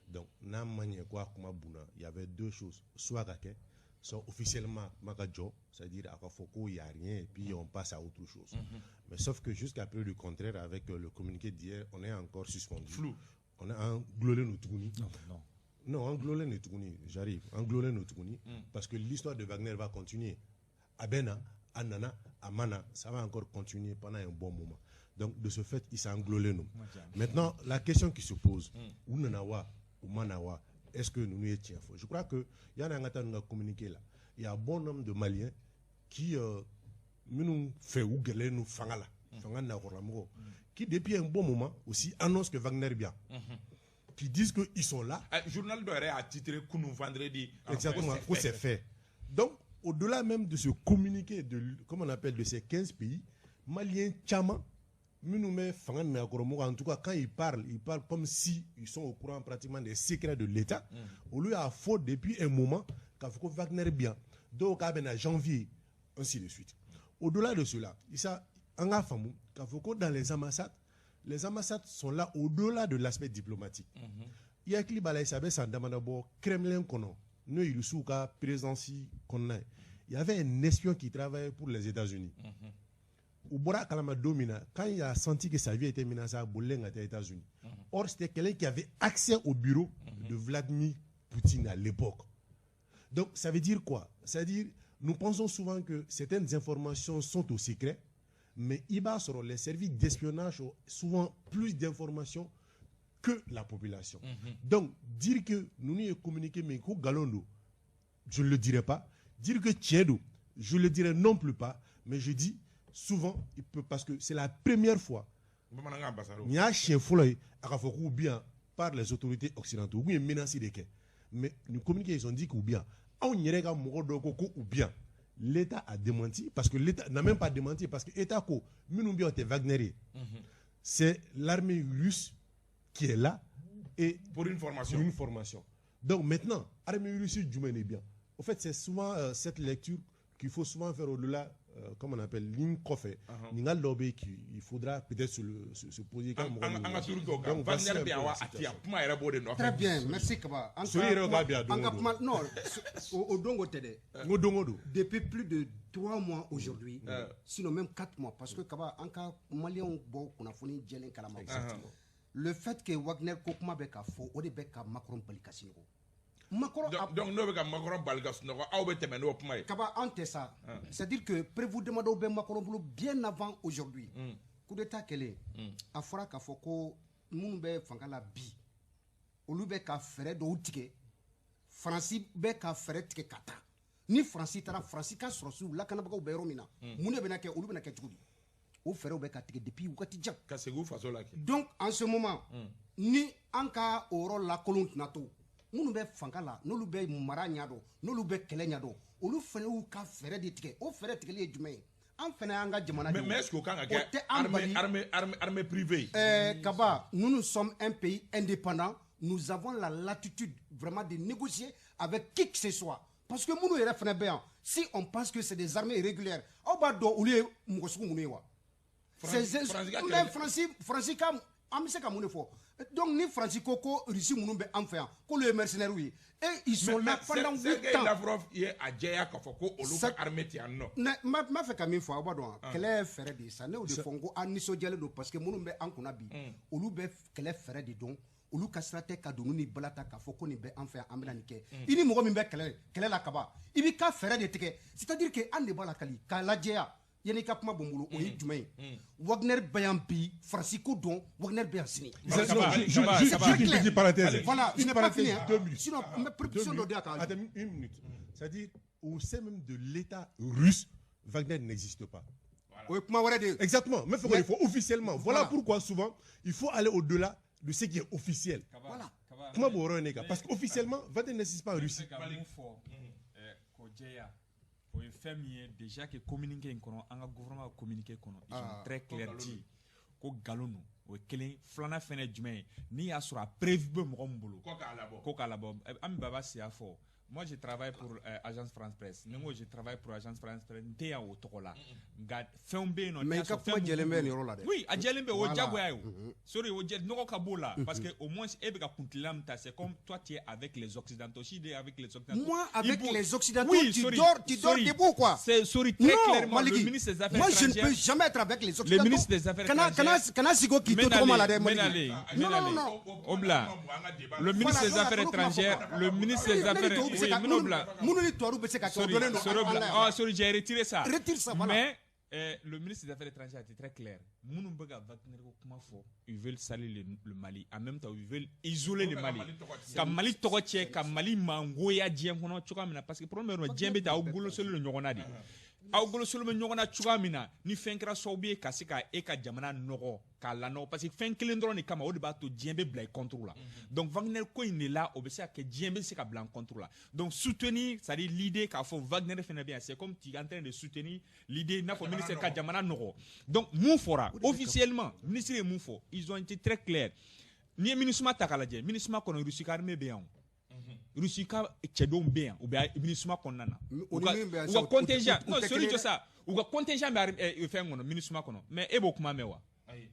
Donc n'a ma ɲɛ ko a kuma bunna, il y avait deux choses: soit ka kɛ, soit officiellement kuma ka jɔ, c'est-à-dire a ka fɔ ko y a rien et puis on passe à autre chose. Mais sauf que jusqu'à preuve du contraire, avec le communiqué d'hier, on est encore suspendu. Flou. On est en gulolen don tuguni. Non, non. Non, an gulolen don tuguni, j'arrive. An gulolen don tuguni, parce que l'histoire de Wagner va continuer. A bɛ na, a nana, a ma na, ça va encore continuer pendant un bon moment. Donc, de ce fait, il s'est gulolen don. Maintenant, la question qui se pose, u nana wa, u ma na wa, est-ce que ninnu ye tiɲɛ fɔ? Je crois que yani an ka taa ninnu ka communiqué la, il y a bon nombre de Maliens qui, minnu fɛ u gɛlɛlen don fanga la, fanga nakɔrɔlamɔgɔw, qui depuis un bon moment aussi annoncent que Wagner bɛ yan, qui disent qu'ils sont là. Journal dɔ yɛrɛ y'a titré kunun vendredi. Exactement, que c'est fait. Donc, au-delà même de ce communiqué, de, comment on appelle, de ces 15 pays, Maliens caman, minnu bɛ fanga nɛgɛkɔrɔmɔgɔ, en tout cas, quand ils parlent, ils parlent comme si ils sont au courant pratiquement des secrets de l'État. Olu y'a fɔ depuis un moment k'a fɔ ko Wagner bɛ yan, dɔw k'a bɛ na janvier, ainsi de suite. Au-delà de cela, Issa, an k'a faamu k'a fɔ ko dans les ambassades sont là au-delà de l'aspect diplomatique. I hakili b'a la, Issa, a bɛ san damadɔ bɔ, Kremlin kɔnɔ, n'o ye Rusiw ka présidence kɔnɔna ye, il y avait un espion qui travaillait pour les États-Unis. U bɔra a kalama don min na, quand il a senti que sa vie était menacée, a bolilen ka taa États-Unis. Or, c'était quelqu'un qui avait accès au bureau de Vladimir Poutine à l'époque. Donc, ça veut dire quoi? Ça veut dire, nous pensons souvent que certaines informations sont au secret, mais i b'a sɔrɔ les services d'espionnage ont souvent plus d'informations que la population. Donc, dire que nous nous communiqué, mais ko nkalon don, je ne le dirai pas. Dire que tiɲɛ don, je ne le dirai non plus pas. Mais je dis souvent, il peut, parce que c'est la première fois. Bamanankan, Basaro. Nin y'a siɲɛ fɔlɔ ye a ka fɔ k'u bi yan par les autorités occidentales. U kun ye menace de kɛ. Mais nin communiqué, ils ont dit k'u bi yan. Anw yɛrɛ ka mɔgɔ dɔw ko ko u bi yan. L'État a démenti, parce que l'État n'a même pas démenti, parce que l'État ko minnu bɛ yan, o tɛ Wagner ye. C'est l'armée russe qui est là et pour une formation. Pour une formation. Donc maintenant, armée russe jumɛn de bɛ yan? Au fait, c'est souvent cette lecture qu'il faut souvent faire au-delà, comme on appelle, ligne kɔfɛ. Ɲininkali dɔw bɛ yen qu'il faudra peut-être se poser. An ka turu kɛ o kan. Wagner bɛ yan wa, a tɛ yan? Kuma yɛrɛ b'o de nɔfɛ. Très bien, merci Kaba. An Sori yɛrɛ k'a bɛ yan don an o ka don. Kuma non, o don ko tɛ dɛ. N ko don o don. Depuis plus de 3 mois aujourd'hui, sinon même 4 mois, parce que Kaba, an ka Maliyɛnw bɔ kunnafoni jɛlen kalama. Le fait que Wagner ko kuma bɛ ka fɔ, o de bɛ ka Macron bali ka sunɔgɔ. Macron Donc n'o bɛ ka Macron bali ka sunɔgɔ, aw bɛ tɛmɛ n'o kuma ye. Kaba, an tɛ sa. C'est-à-dire que prévu damadɔw bɛ Macron bolo bien avant aujourd'hui. Coup d'état kɛlen, a fɔra k'a fɔ ko minnu bɛ fanga la bi, olu bɛ ka fɛɛrɛ dɔw tigɛ. Faransi bɛ ka fɛɛrɛ tigɛ ka taa. Ni Faransi taara, Faransi ka sɔrɔsiw lakanabagaw bɛ yɔrɔ min na, mun de bɛna kɛ? Olu bɛna kɛ cogo di? O fɛɛrɛw bɛ ka tigɛ depuis wagati jan. Ka segin u faso la kɛ. Donc en ce moment, ni an ka o yɔrɔ lakolon tɛna to, minnu bɛ fanga la, n'olu bɛ mara ɲɛdɔn, n'olu bɛ kɛlɛ ɲɛdɔn, olu fana y'u ka fɛɛrɛ de tigɛ. O fɛɛrɛ tigɛli ye jumɛn ye? An fana y'an ka jamana de ye. Mais est-ce que o kan ka O kɛ tɛ an armée bali. armée privée ye? Kaba, nous, nous sommes un pays indépendant. Nous avons la latitude vraiment de négocier avec qui que ce soit. Parce que minnu yɛrɛ fana bɛ yan, si on pense que c'est des armées régulières, aw b'a dɔn olu ye mɔgɔ sugu minnu ye wa? Faransi ka Mais Faransi ka, an bɛ se ka mun de fɔ? Donc ni Faransi ko Russie minnu bɛ an fɛ yan, k'olu ye mercenaires ye, et ils sont là pendant 8 Sergei ans. Lavrov ye a jɛya k'a fɔ ko olu ka armée tɛ yan nɔ. Ne n b'a fɛ ka min fɔ, aw b'a dɔn wa, kɛlɛ ye fɛɛrɛ de ye sa. Ne y'o de fɔ, n ko an nisɔndiyalen don parce que minnu bɛ an kunna bi, olu bɛ kɛlɛ fɛɛrɛ de dɔn. Olu ka sira tɛ ka donu ni bala ta k'a fɔ ko nin bɛ an fɛ yan, an bɛna nin kɛ. I ni mɔgɔ min bɛ kɛlɛ la kaban, i b'i ka fɛɛrɛ de tigɛ, c'est à dire que an de b'a lakali k'a lajɛya. Yanni i ka kuma bɔ n bolo, o ye jumɛn ye? Wagner bɛ yan bi, Faransi ko dɔn, Wagner bɛ yan sini. Kaba, Juste Kaba. une petite parenthèse. Voilà, je Une n'ai pas parenthèse, fini, hein. 2 minutes. Sinon, n bɛ Deux précision dɔ minutes. di a kan. Attends, une minute. C'est-à-dire, au sein même de l'État russe, Wagner n'existe pas. O ye kuma wɛrɛ de ye. Exactement. Mais il faut officiellement. Voilà, Voilà. pourquoi souvent, il faut aller au-delà de ce qui est officiel. Voilà. Comment vous aurez un gars? Parce qu'officiellement, Wagner n'existe pas en Russie. Ka mun fɔ k'o jɛya, o ye fɛn min ye, déjà que communiqué in kɔnɔ, an ka gouvernement ka communiqué kɔnɔ, ils ont très clair dit ko nkalon don. O ye kelen. Filanan fɛnɛ ye jumɛn ye? N'i y'a sɔrɔ a preuve bɛ mɔgɔ min bolo, Ko k'a labɔ. ko k'a labɔ. An bɛ Baba Siya fɔ. Moi, je travaille pour Agence France Presse. Ni n ko je travaille pour Agence France Presse, n tɛ yan o tɔgɔ la, nka fɛnw bɛ yen nɔ. Mais N'i y'a i ka sɔrɔ kuma fɛn mun jɛlen b'u bɛ nin bolo. yɔrɔ la dɛ. Oui, a jɛlen bɛ, o diyagoya ye. O sorry, o jɛ nɔgɔ ka b'o la, parce que au moins e bɛ ka kuntilenna min ta, c'est comme toi, tu es avec les Occidentaux. Si tu es avec les Occidentaux, Moi, avec il les Occidentaux, Oui, tu sorry, dors, tu dors sorry. debout, quoi. C'est sorry, très Non, clairement, Maliki, le ministre des Affaires moi, je ne étrangères peux jamais être avec les Occidentaux. Ministre des Affaires Kana, étrangères. kana siko k'i to tɔgɔma la dɛ, Maliki. Menale, Non, non, non, Menale. non. Obla. Le ministre Voilà, des Affaires voilà, étrangères, voilà. le ministre des Affaires, Ne ni tubabu bɛ se oui, ka- Menobla. Minnu ni tubabu bɛ se ka kɛ, o Sorry, dɔnnen don sorry, an Obla. la yan. Oh, sorry, j'ai retiré ça. Retire ça, voilà. Mais le ministre des Affaires étrangères a été très clair. Minnu bɛ ka Wagner ko kuma fɔ, ils veulent salir le Mali. En même temps, ils veulent isoler le Mali. Ka Mali tɔgɔ tiɲɛ, ka Mali mangoya diɲɛ kɔnɔ cogoya min na. Parce que problème bɛ yɔrɔ min na, diɲɛ bɛ taa, aw bolo selen don ɲɔgɔn na de. Aw bolo selen bɛ ɲɔgɔn na cogoya min na, ni fɛn kɛra sababu ye ka se ka e ka jamana nɔgɔ, k'a lanɔgɔ, parce que fɛn kelen dɔrɔn de kama, o de b'a to diɲɛ bɛ bila i contre la. Donc Wagner ko in de la, o bɛ se ka kɛ diɲɛ bɛ se ka bila en contre la. Donc soutenir, c'est-à-dire l'idée k'a fɔ Wagner fɛnɛ bɛ yan, c'est comme tu es en train de soutenir l'idée, n'a fɔ ministre ka jamana nɔgɔ. Donc mun fɔra officiellement, ministre ye mun fɔ, ils ont été très clairs. N'i ye MINUSMA ta k'a lajɛ, MINUSMA kɔnɔ, Russie ka armée bɛ yan o. Russie ka cɛdenw bɛ yan, u bɛ MINUSMA kɔnɔna na. O U ni ka min bɛ yan u sa, ka u contingent u non tɛ sori kelen ye jɔ dɛ. sa, u ka contingent bɛ fɛn kɔnɔ, MINUSMA kɔnɔ, mais e b'o kuma mɛn wa?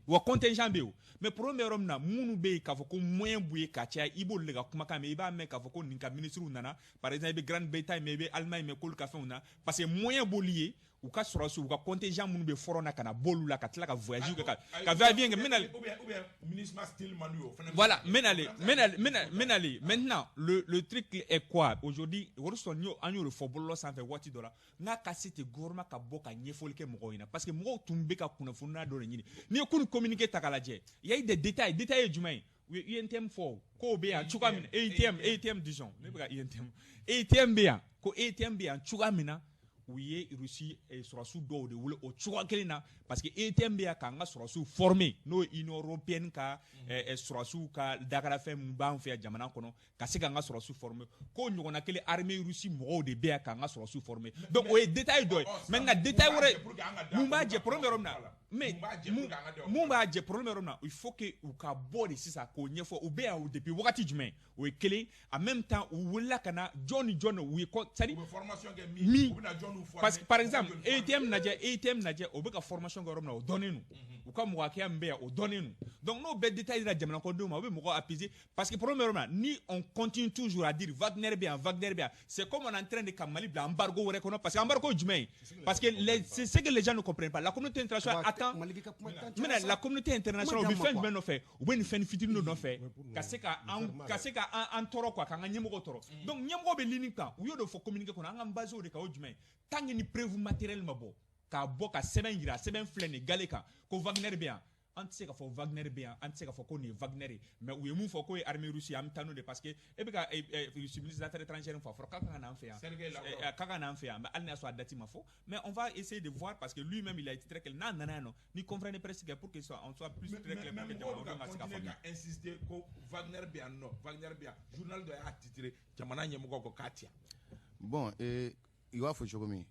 U ka contingent bɛ yen o, mais problème bɛ yɔrɔ min na, minnu bɛ yen k'a fɔ ko moyen b'u ye ka caya, i b'olu de ka kumakan mɛn. I b'a mɛn k'a fɔ ko nin ka ministres nana, par exemple i bɛ Grande-Bretagne mɛn, i bɛ Allemagne mɛn k'olu ka fɛnw na, parce que moyen b'olu ye, u ka sɔrɔsiw, u ka contingent minnu bɛ front na, ka na b'olu la, ka tila ka voyage kɛ, ka va-et-vient kɛ. N bɛna Ou bien MINUSMA style man d'u ye, o fana bɛ se Voilà, ka kɛ. Menale, Menale, Menale, Menale. Maintenant, le truc est quoi? Aujourd'hui, Wilson, an y'o de fɔ bɔlɔlɔ sanfɛ waati dɔ la, n'a ka se tɛ gouvernement ka bɔ ka ɲɛfɔli kɛ mɔgɔw ɲɛna, parce que mɔgɔw tun bɛ ka kunnafoniya dɔ de ɲini. N'i ye kunun communiqué ta k'a lajɛ, il y a eu des détails. Détails ye jumɛn ye? U ye UNTM fɔ k'o bɛ yan cogoya min na, ATM, ATM disons, ne bɛ ka UNTM, ATM bɛ yan, ko ATM bɛ yan cogoya min na, u ye Russie sɔrɔsiw dɔw de wele o cogoya kelen na, parce que ATM bɛ yan k'an ka sɔrɔsiw former, n'o ye Union européenne ka sɔrɔsiw ka dakarafɛn min b'an fɛ yan jamana kɔnɔ, ka se k'an ka sɔrɔsiw former, k'o ɲɔgɔnna kelen armée russe mɔgɔw de bɛ yan k'an ka sɔrɔsiw former. Donc o ye détail dɔ ye. Maintenant, détail wɛrɛ mun b'a jɛ? Problème bɛ yɔrɔ min na, mais mun b'a jɛ? Problème bɛ yɔrɔ min na, il faut que u ka bɔ de sisan k'o ɲɛfɔ. U bɛ yan depuis wagati jumɛn? O ye kelen. En même temps, u wulila ka na jɔn ni jɔn u ye, c'est à dire min, parce que par exemple ATM lajɛ, ATM lajɛ, o bɛ ka formation kɛ yɔrɔ min na, o dɔnnen don. U ka mɔgɔ hakɛya min bɛ yan, o dɔnnen don. Donc n'o bɛɛ détail dira jamana kɔnɔdenw ma, o bɛ mɔgɔw apaiser, parce que problème bɛ yɔrɔ min na, ni on continue toujours à dire Wagner bɛ yan, Wagner bɛ yan, c'est comme on est en train de ka Mali bila embargo wɛrɛ kɔnɔ. Parce que embargo ye jumɛn ye? Parce que c'est ce que les gens ne comprennent pas, la communauté internationale attend maintenant. La communauté internationale, u bɛ fɛn jumɛn nɔfɛ? U bɛ nin fɛn fitinin dɔ nɔfɛ ka se ka an tɔɔrɔ quoi, k'an ka ɲɛmɔgɔ tɔɔrɔ. Donc ɲɛmɔgɔ bɛ ligne kan, u y'o de fɔ communiqué kɔnɔ, an k'an basé o de kan. O jumɛn? Tant que ni preuve matérielle ma bɔ, k'a bɔ ka sɛbɛn yira, sɛbɛn filɛ nin gale kan ko Wagner bɛ yan, an tɛ se ka fɔ Wagner bɛ yan, an tɛ se ka fɔ ko nin ye Wagner ye. Mais u ye mun fɔ k'o ye armée russe ye, an bɛ taa n'o de, parce que e bɛ ka Russie ministre des Affaires étrangères fɔ, a fɔra k'a ka na an fɛ yan, k'a ka na an fɛ yan, mais hali n'a y'a sɔrɔ a date ma fɔ, mais on va essayer de voir, parce que lui-même, il a été très clair. N'a nana yan nɔ, ni conférence de presse kɛ pour que on soit plus très clair, pour que jamanadenw ka se ka faamuya. Ka insister ko Wagner bɛ yan nɔ, Wagner bɛ yan, journal dɔ y'a titré jamana ɲɛmɔgɔ ko k'a ti yan. Bon, i b'a fɔ cogo min.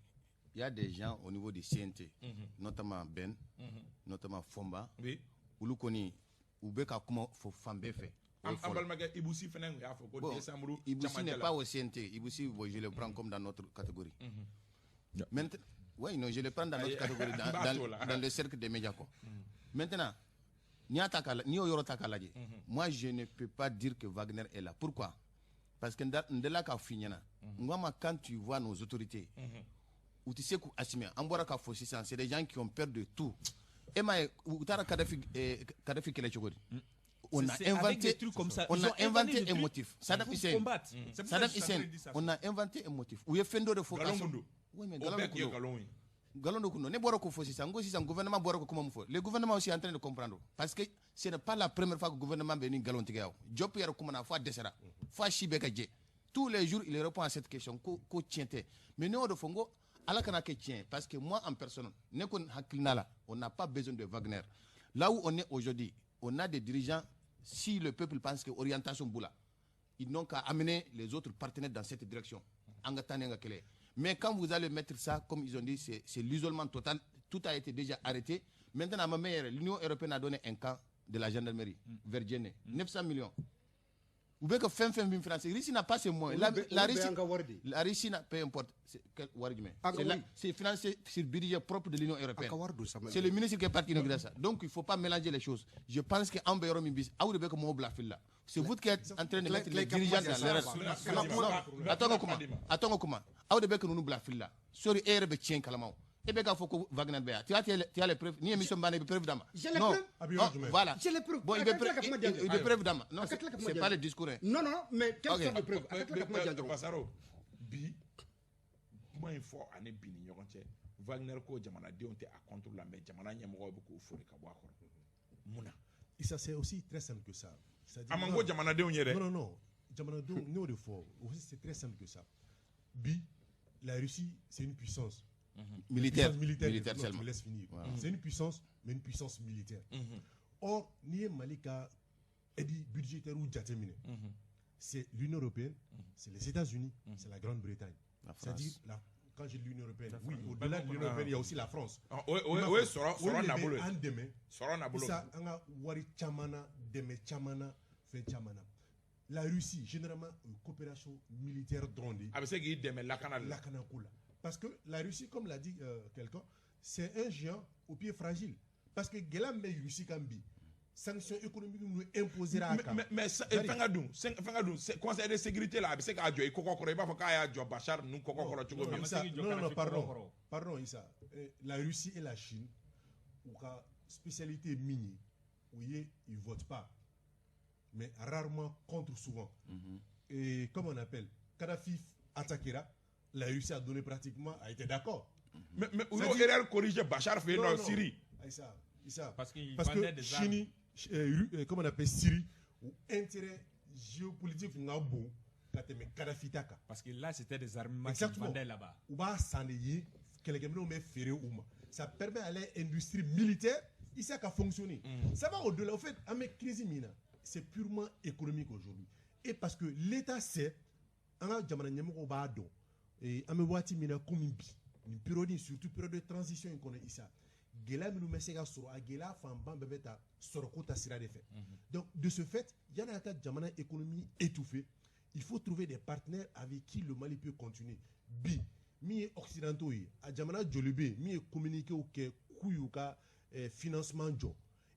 Il y a des gens au niveau du CNT, notamment Ben, notamment Fomba, olu kɔni u bɛ ka kuma fɔ fan bɛɛ fɛ. O ye An fɔlɔ. balimakɛ Ibusi fana tun y'a fɔ ko Bon, décembre Iboussi camancɛ n'est la. pas au CNT. Iboussi, bon, je le prends comme dans notre catégorie. Maintenant, oui, non, je le prends dans notre Aïe, catégorie, b'a to la. dans le cercle des médias, quoi. Maintenant, n'i y'o yɔrɔ ta k'a lajɛ, moi, je ne peux pas dire que Wagner est là. Pourquoi? Parce que n delila k'a f'i ɲɛna, n ko a ma, quand tu vois nos autorités, u tɛ se k'u assumer. An bɔra k'a fɔ sisan, c'est des gens qui ont peur de tout. E m'a ye, u taara Kadhafi, Kadhafi kɛlɛ cogo di? On a C'est avec inventé, des trucs comme ça. on Ils a ont inventé inventé des un trucs motif. Saddam pour Hussein, combattre. C'est pour ça Saddam que je suis en train Hussein, de dire ça. on a inventé un motif. U ye fɛn dɔ de fɔ k'a Nkalon sɔrɔ- kun don. Oui, mais O nkalon bɛɛ de tun ye kun don. nkalon ye. Nkalon de kun don. Ne bɔra k'o fɔ sisan, n ko sisan gouvernement bɔra ko kuma min fɔ, le gouvernement aussi est en train de comprendre, parce que ce n'est pas la première fois que gouvernement bɛ nin nkalon tigɛ. O Diop yɛrɛ kumana fo a dɛsɛra, fo a si bɛɛ ka jɛ. Tous les jours, il répond à cette question ko tiɲɛ tɛ. Mais ne y'o de fɔ, n ko ala kana kɛ tiɲɛ, parce que moi en personne, ne ko hakilina la, on n'a pas besoin de Wagner. Là où on est aujourd'hui, on a des dirigeants. Si le peuple pense que orientation b'u la, ils n'ont qu'à amener les autres partenaires dans cette direction. An ka taa ni an ka kɛlɛ ye. Mais quand vous allez mettre ça, comme ils ont dit, c'est l'isolement total. Tout a été déjà arrêté. Maintenant, à ma mère, l'Union européenne a donné un camp de la gendarmerie vers Djenné, 900 millions. Ou bien que fɛn min financé, Russie n'a pas ces moyens. La Olu bɛɛ Russie, y'an ka wari de ye. la Russie n'a, peu importe, c'est quel wari jumɛn. An ka wari. C'est financé sur budget propre de l'Union européenne. An ka wari don Samuel. C'est le ministre qui est parti inaugurer ça. Donc il ne faut pas mélanger les choses. Je pense que an bɛ yɔrɔ min bi, aw de bɛ ka mɔgɔw bila fili la. C'est vous qui êtes en train de mettre les dirigeants dans l'erreur. Non, attends ka kuma, attends ka kuma. Aw de bɛ ka ninnu bila fili la. Sori, e yɛrɛ bɛ tiɲɛ kalama o. E bɛ k'a fɔ ko Wagner bɛ yan. Tu as les preuves. Ni émission banna, i bɛ preuve d'a ma. J'ai les Non. preuves. A bɛ yɔrɔ Oh, jumɛn? voilà. J'ai les preuves. Bon, A i ka bɛ tila ka kuma di yan i bɛ preuve d'a ma. Non, A ka tila ka kuma c'est di pas yan. le discours, hein. Non, non, mais quelle Ok. sorte de preuve? A ka tila ka kuma di yan dɔrɔn. Basaro, bi kuma in fɔ ani bi ni ɲɔgɔn cɛ, Wagner ko jamanadenw tɛ a contre la, mais jamana ɲɛmɔgɔw bɛ k'o fori ka bɔ a kɔrɔ. Mun na? Issa, c'est aussi très simple que ça. C'est-à-dire- A man ko jamanadenw ye dɛ. Non, non, non. Jamanadenw, ne y'o de fɔ. Aussi, c'est très simple que ça. Bi, la Russie, c'est une puissance. Militaire. Puissance militaire. Militaire Non, tu seulement. me laisses finir. C'est une puissance, mais une puissance militaire. Or, n'i ye Mali ka aide budgétaire ou jateminɛ, c'est l'Union européenne, c'est les États-Unis, c'est la Grande-Bretagne. La France. C'est-à-dire, quand j'ai l'Union européenne, oui, au-delà de l'Union européenne, il y a aussi la France. Ah, o ye sɔrɔ Olu de bɛ nabolo ye. an dɛmɛ. Sɔrɔ nabolo. Isa, an ka wari caman na, dɛmɛ caman na, fɛn caman na. La Russie, généralement, une coopération militaire dɔrɔn de ye. A bɛ se k'i dɛmɛ lakana de la. Lakanako la. Parce que la Russie, comme l'a dit quelqu'un, c'est un géant au pied fragile. Parce que gɛlɛya min bɛ Russie kan bi, sanction économique minnu imposera a kan. Mais fɛn ka dun, fɛn ka dun, conseil de sécurité la, a bɛ se k'a jɔ i kɔkɔ kɔrɔ, i b'a fɔ k'a y'a jɔ Bachar ninnu kɔkɔ kɔrɔ cogo min. Issa, se k'i jɔ non, non, non, Kadhafi pardon. kɔkɔ kɔrɔ. Pardon, Issa. La Russie et la Chine, u ka spécialité ye min ye, o ye ils votent pas, mais rarement contre souvent. Et comme on appelle, Kadhafi attaquera, la Russie a donné pratiquement, a été d'accord. Mais u y'o C'est-à-dire- erreur corrigé Bachar fɛ yen Non, nɔ non. Syrie. Issa, Issa. Parce qu'il Parce vendait que des armes. Chine, comment on appelle, Syrie, où intérêt géopolitique tun ka bon ka tɛmɛ Kadhafi ta kan. Parce que là, c'était des armements qu'ils Exactement. vendaient là-bas. U b'a san de ye, kɛlɛkɛminɛnw bɛ feere u ma. Ça permet à l'industrie militaire Issa ka fonctionner. Ça va au-delà. Au fait, an bɛ crise min na, c'est purement économique aujourd'hui. Et parce que l'État sait, an ka jamana ɲɛmɔgɔw b'a dɔn, et an bɛ waati min na komi bi, nin période in, surtout période de transition in kɔnɔ, Issa, gɛlɛya minnu bɛ se ka sɔrɔ, a gɛlɛya fanba bɛɛ bɛ ta sɔrɔko ta sira de fɛ. Donc de ce fait, yanni a ka jamana économie étouffée, il faut trouver des partenaires avec qui le Mali peut continuer. Bi min ye occidentaux ye, a jamana joli bɛ yen min ye communiqué kɛ k'u y'u ka financement jɔ?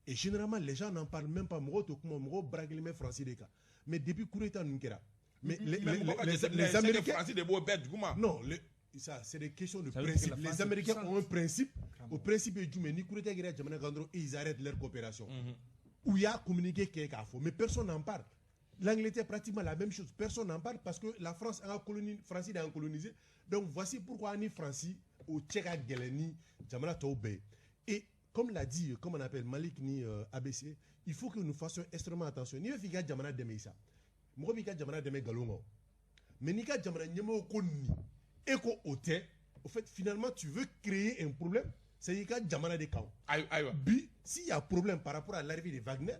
Et généralement, les gens n'en parlent même pas. Mɔgɔw tɛ kuma, mɔgɔw braquelen bɛ Faransi de kan. Mais depuis coup d'état ninnu kɛra, mais Mais mɔgɔ ka les, jateminɛ les ye, c'est que Américains Faransi de b'o bɛɛ duguma. Non, ça, c'est des questions de Ça veut dire que principe. la Les France est Américains puissante. ont un principe. Au principe est jumɛn? Ni coup d'état kɛra jamana kan dɔrɔn, ils arrêtent leur coopération. Où il y a communiqué kɛ k'a fɔ, mais personne n'en parle. L'Angleterre, pratiquement la même chose. Personne n'en parle parce que la France a colonisé, France a colonisé. Donc voici pourquoi ni France o cɛ ka gɛlɛn ni jamana tɔw bɛɛ ye. Et comme l'a dit, comme on appelle Malik ni ABC, il faut que nous fassions extrêmement attention. N'i bɛ fɛ i ka jamana dɛmɛ, Isa, mɔgɔ b'i ka jamana dɛmɛ nkalon kan o. Mais n'i ka jamana ɲɛmɔgɔ ko nin, e ko o tɛ, au fait, finalement, tu veux créer un problème, c'est i ka jamana de kan o. Ayiwa. Bi, s'il y a problème par rapport à l'arrivée de Wagner,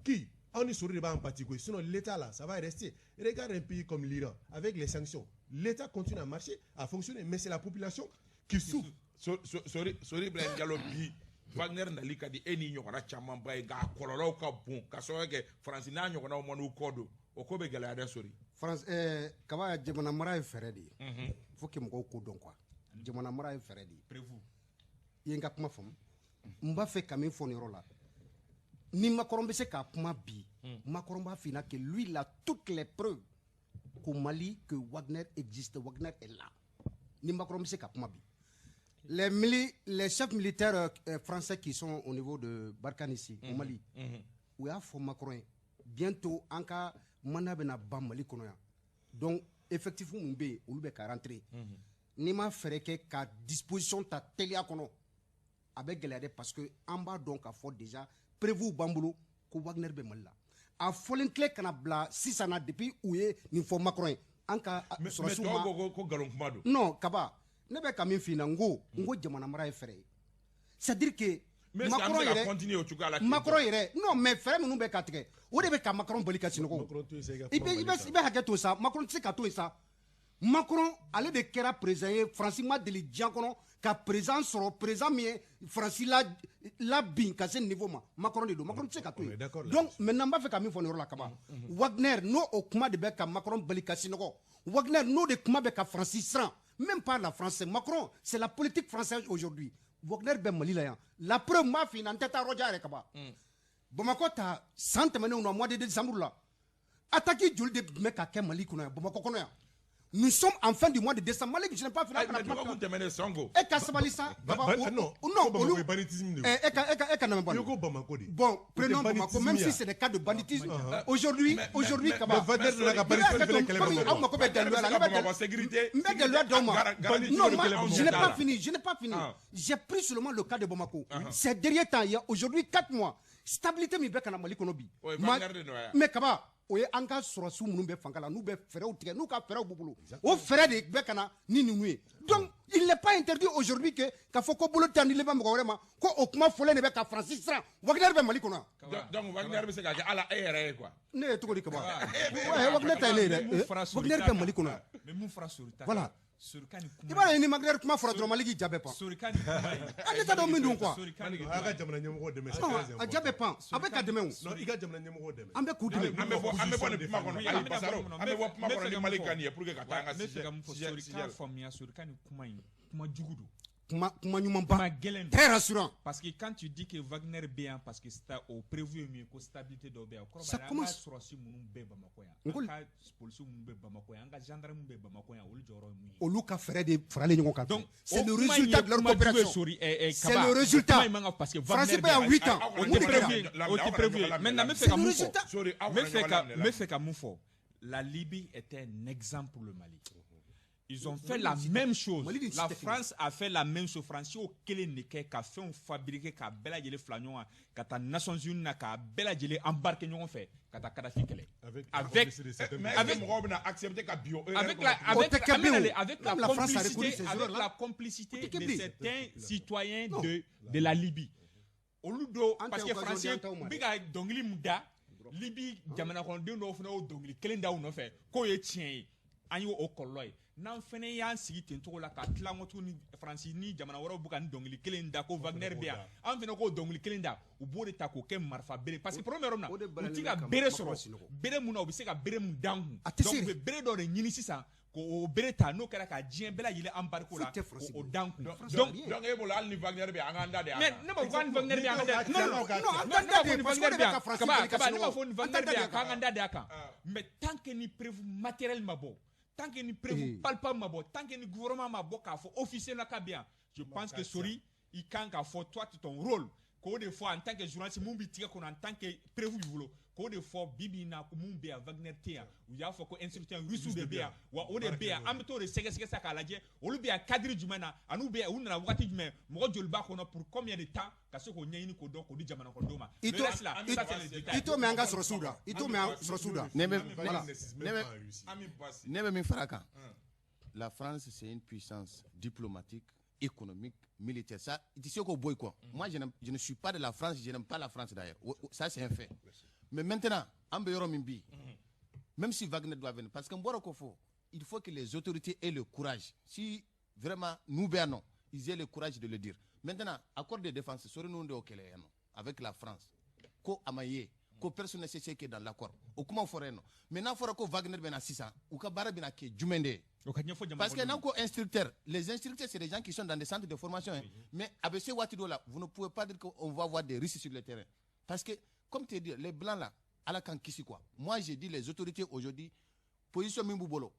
qui anw ni soro de b'an pati koyi. Sinon l'État là, ça va rester. Regarde un pays comme l'Iran avec les sanctions. L'État continue à marcher, à fonctionner, mais c'est la population qui souffre. Sori, Sori Ibrahim Diallo, bi Wagner nali ka di e ni ɲɔgɔnna camanba ye, nka a kɔlɔlɔw ka bon ka sababu kɛ Faransi n'a ɲɔgɔnnaw ma n'u kɔ don, o ko bɛ gɛlɛya dɛ, Sori. France, Kaba, jamana mara ye fɛɛrɛ de ye. Faut que mɔgɔw k'o dɔn quoi. Jamana mara ye fɛɛrɛ de ye. Prévu. I ye n ka kuma faamu. N b'a fɛ ka min fɔ nin yɔrɔ la, ni Macron bɛ se k'a kuma bi, Macron b'a f'i ɲɛna que lui, il a toutes les preuves qu'au Mali, que Wagner existe, Wagner est là. Ni Macron bɛ se ka kuma bi, les chefs militaires français qui sont au niveau de Barkhane ici au Mali, u y'a fɔ Macron ye, bientôt an ka mandat bɛna ban Mali kɔnɔ yan, donc effectif mun bɛ yen, olu bɛ ka rentrer. N'i ma fɛɛrɛ kɛ ka disposition ta teliya kɔnɔ, a bɛ gɛlɛya dɛ, parce que an b'a dɔn k'a fɔ déjà preuve b'an bolo ko Wagner bɛ Mali la. A fɔlen tile kana bila sisan na, depuis u ye nin fɔ Macron ye, an ka Mais sɔrɔsiw tɔw ma ko nkalon kuma don. Non, Kaba, ne bɛ ka min f'i ɲɛna, n ko jamana mara ye fɛɛrɛ ye, c'est à dire que Mais est-ce que an bɛ Macron se ka yɛrɛ continuer o cogoya la ten? Macron yɛrɛ, non, mais fɛɛrɛ minnu bɛ ka tigɛ, o de bɛ ka Macron bali ka sunɔgɔ. Macron to yen sa, i ka I kuma bɛ i Mali bɛ kan. I bɛ hakɛ to sa. Macron tɛ se ka to yen sa. Macron ale de kɛra président ye, Faransi ma deli diɲɛ kɔnɔ ka président sɔrɔ, président min ye Faransi la la bin ka se niveau ma, Macron de don. Macron tɛ se ka to On est yen. d'accord Donc là-dessus. maintenant, n b'a fɛ ka min fɔ nin yɔrɔ la, Kaba, Wagner n'o o kuma de bɛ ka Macron bali ka sunɔgɔ, Wagner n'o de kuma bɛ ka Faransi siran, même pas la France, c'est Macron, c'est la politique française aujourd'hui. Wagner bɛ Mali la yan, la preuve, n b'a f'i ɲɛna, n tɛ taa yɔrɔ jan yɛrɛ, Kaba. Bamakɔ ta, san tɛmɛnenw na, mois de décembre la, attaque joli de tun bɛ ka kɛ Mali kɔnɔ yan, Bamakɔ kɔnɔ yan? Nous sommes en fin du mois de décembre. Malik, je n'ai pas fini. Ayi, mais dɔgɔkun tɛmɛnen, Sɔnko. E ka sabali sa. Non, non, ko Bamako ye banditisme de ye. E ka lamɛn bani. I ko Bamako de. Bon, O tɛ prenons Bamako, banditisme même ye. si c'est des cas de banditisme. Aujourd'hui, aujourd'hui, Kaba. Mais Wagner nana ka banditisme fɛnɛ kɛlɛ Comme Bamako. aw mako bɛ daluya la, ne bɛ Bamakɔ sécurité. n bɛ daluya d'aw ma. Non, moi, je n'ai pas fini, je n'ai pas fini. J'ai pris seulement le cas de Bamako. Ces derniers temps, il y a aujourd'hui 4 mois, stabilité min bɛ ka na Mali kɔnɔ bi. O ye Wagner de nɔ ye. Mais Kaba, o ye an ka sɔrɔsiw minnu bɛ fanga la, n'u bɛ fɛɛrɛw tigɛ, n'u ka fɛɛrɛw b'u bolo, o fɛɛrɛ de bɛ ka na ni ninnu ye. Donc il n'est pas interdit aujourd'hui que k'a fɔ ko bolo tɛ ni bɛ mɔgɔ wɛrɛ ma, ko o kuma fɔlen de bɛ ka Faransi siran, Wagner bɛ Mali kɔnɔ yan. Donc Wagner bɛ se ka kɛ ala e yɛrɛ ye quoi. Ne ye cogo di, Kaba? Ouais, Wagner ta ye ne ye dɛ. Wagner bɛ Mali kɔnɔ yan. Mais mun fara Sori ta Voilà. kan? Sori ka nin kuma I b'a ye, ni Wagner kuma fɔra dɔrɔn, Mali k'i ja bɛɛ pan. Sori ka nin kuma in. An ne t'a dɔn min don quoi. Sori ka nin A ka jamana ɲɛmɔgɔ dɛmɛ, c'est Non, très a important. ja bɛ pan, a bɛ ka dɛmɛ o. Non, i ka jamana ɲɛmɔgɔ dɛmɛ. An bɛ k'u dɛmɛ. An bɛ bɔ nin kuma kɔnɔ. Oui, Ayi, an bɛna Basaro, bɔ nin an bɛ bɔ kuma kɔnɔ. kɔnɔ ni Mali ka nin ye pour que ka taa an ka N bɛ fɛ sujet ka mun fɔ, sujet Sori sujet k'a la. faamuya, Sori ka nin kuma in, kuma jugu don. Kuma ɲumanba. Kuma gɛlɛn don. Très rassurant. Parce que quand tu dis que Wagner bɛ yan, parce que o prévu ye min ye, ko stabilité dɔ bɛ yan, o kɔrɔ Ça b'a la an ka commence. sɔrɔsi minnu bɛ Bamakɔ yan, N ko an ka polisiw minnu bɛ Bamakɔ yan, an ka gendarme minnu bɛ Bamakɔ yan, olu jɔyɔrɔ ye mun ye? Olu ka fɛɛrɛ de faralen ɲɔgɔn kan. Donc c'est o le kuma in ye résultat de leur kuma jugu ye, coopération. Sori, C'est Kaba. le résultat. Kuma in man kan parce que Faransi Wagner bɛ yan bɛ 8 ans. Aw o kana Mun de tɛ kɛra? prévu ye, o tɛ prévu ye. Maintenant, n bɛ fɛ C'est ka le mun fɔ? résultat. Sori, aw N bɛ kana fɛ ɲɔgɔn ka laminɛ. n bɛ fɛ ka mun fɔ? La Libye était un exemple pour le Mali. Ils ont fait la même chose. Mali de La si tɛ. France a fait la même chose. France y'o kelen de kɛ ka fɛnw fabriquer k'a bɛɛ lajɛlen fila ɲɔgɔn kan ka taa Nations Unies na, k'a bɛɛ lajɛlen embarquer ɲɔgɔn fɛ ka taa Kadhafi kɛlɛ. Avec la Avec complicité de certaines Mais personnes. est-ce que mɔgɔw bɛna accepter ka bin o erreur avec kɔnɔ la tuguni? O avec tɛ kɛ an bɛna bilen o. le- avec la Même la France a reconnu complicité ces avec erreurs-là. la complicité O tɛ kɛ de bilen. certains citoyens Non. de la Libye. Olu do An tɛ parce que occasion di français an t'aw ma bɛ dɛ. ka dɔnkili mun da, Libye jamana kɔnɔden dɔw fana y'o dɔnkili kelen da u nɔfɛ k'o ye tiɲɛ ye. An y'o o kɔlɔlɔ ye. N'an fana y'an sigi ten cogo la ka tila ko tuguni, Faransi ni jamana wɛrɛw bɛ ka nin dɔnkili kelen da ko Wagner bɛ yan, an fana k'o dɔnkili kelen da, u b'o de ta k'o kɛ marifa bere, parce que problème bɛ yɔrɔ min O de na, u balalen ti bɛ ka ka bere Macron sɔrɔ, sinɔgɔ. bere mun na, u bɛ se ka bere mun d'an kun. A tɛ Donc se u bɛ bere dɔ de ɲini sisan k'o bere ta, n'o kɛra ka diɲɛ bɛɛ lajɛlen embargo la, Foyi tɛ Faransi k'o bolo. d'an kun. France Donc rien. Donc e bolo, hali ni Wagner bɛ yan, an k'an da de a mais kan. ne b'a fɔ ko ni Wagner bɛ yan, an ka da, non, non, Non, an non, t'an ne da b'a de fɔ ni parce que Wagner o de bɛ bɛ yan ka Faransi Kaba bali ka Kaba, ne b'a sunɔgɔ. fɔ ni An Wagner t'an da bɛ de yan a kan. k'an ka da de a kan, mais tant que ni preuve matériel ma bɔ, tant que ni preuve palpable ma bɔ, tant que ni gouvernement ma bɔ k'a fɔ officiellement k'a bɛ yan, je pense que Sori, i kan k'a fɔ, toi, c'est ton rôle k'o de fɔ en tant que journaliste, mun b'i tigɛ kɔnɔ en tant que preuve b'i bolo, k'o de fɔ. Bi bi in na, mun bɛ yan, Wagner tɛ yan, u y'a fɔ ko instructeur russe de bɛ yan wa, o de bɛ yan. An bɛ t'o de sɛgɛsɛgɛ sa k'a lajɛ olu bɛ yan cadre jumɛn na, ani u bɛ yan, u nana wagati jumɛn, mɔgɔ joli b'a kɔnɔ, pour combien de temps, ka se k'o ɲɛɲini, k'o dɔn, k'o di jamana kɔnɔdenw ma. I Le t'o reste là, ça c'est les détails. I t'o mɛn an ka sɔrɔsiw da, i t'o mɛn an sɔrɔsiw da. Ne bɛ Voilà. ne bɛ Ami Bassi. ne bɛ min fara a kan, la France, c'est une puissance diplomatique, économique, militaire. Ça, tu sais qu'au boy quoi. Moi, je ne suis pas de la France, je n'aime pas la France d'ailleurs. Ça, c'est un fait. Mais maintenant, an bɛ yɔrɔ min bi, même si Wagner doit venir, parce que n bɔra k'o fɔ. Il faut que les autorités aient le courage. Si vraiment nous bɛ yan nɔ, ils aient le courage de le dire. Maintenant, accord de défense sori ninnu de y'o kɛlɛ yan nɔ avec la France, ko a ma ye ko personne ne sait ce qui est dans l'accord. O kuma fɔra yen nɔ. Mais n'a fɔra ko Wagner bɛ na sisan, u ka baara bɛna kɛ jumɛn de ye? O ka ɲɛfɔ jamana. Parce que n'an ko instructeur, les instructeurs, c'est des gens qui sont dans des centres de formation, hein. Mais a bɛ se waati dɔ la, vous ne pouvez pas dire qu'on va voir des risques sur le terrain. Parce que, comme tu dis, les blancs là, Ala k'an kisi quoi. Moi, j'ai dit les autorités aujourd'hui, position min b'u bolo,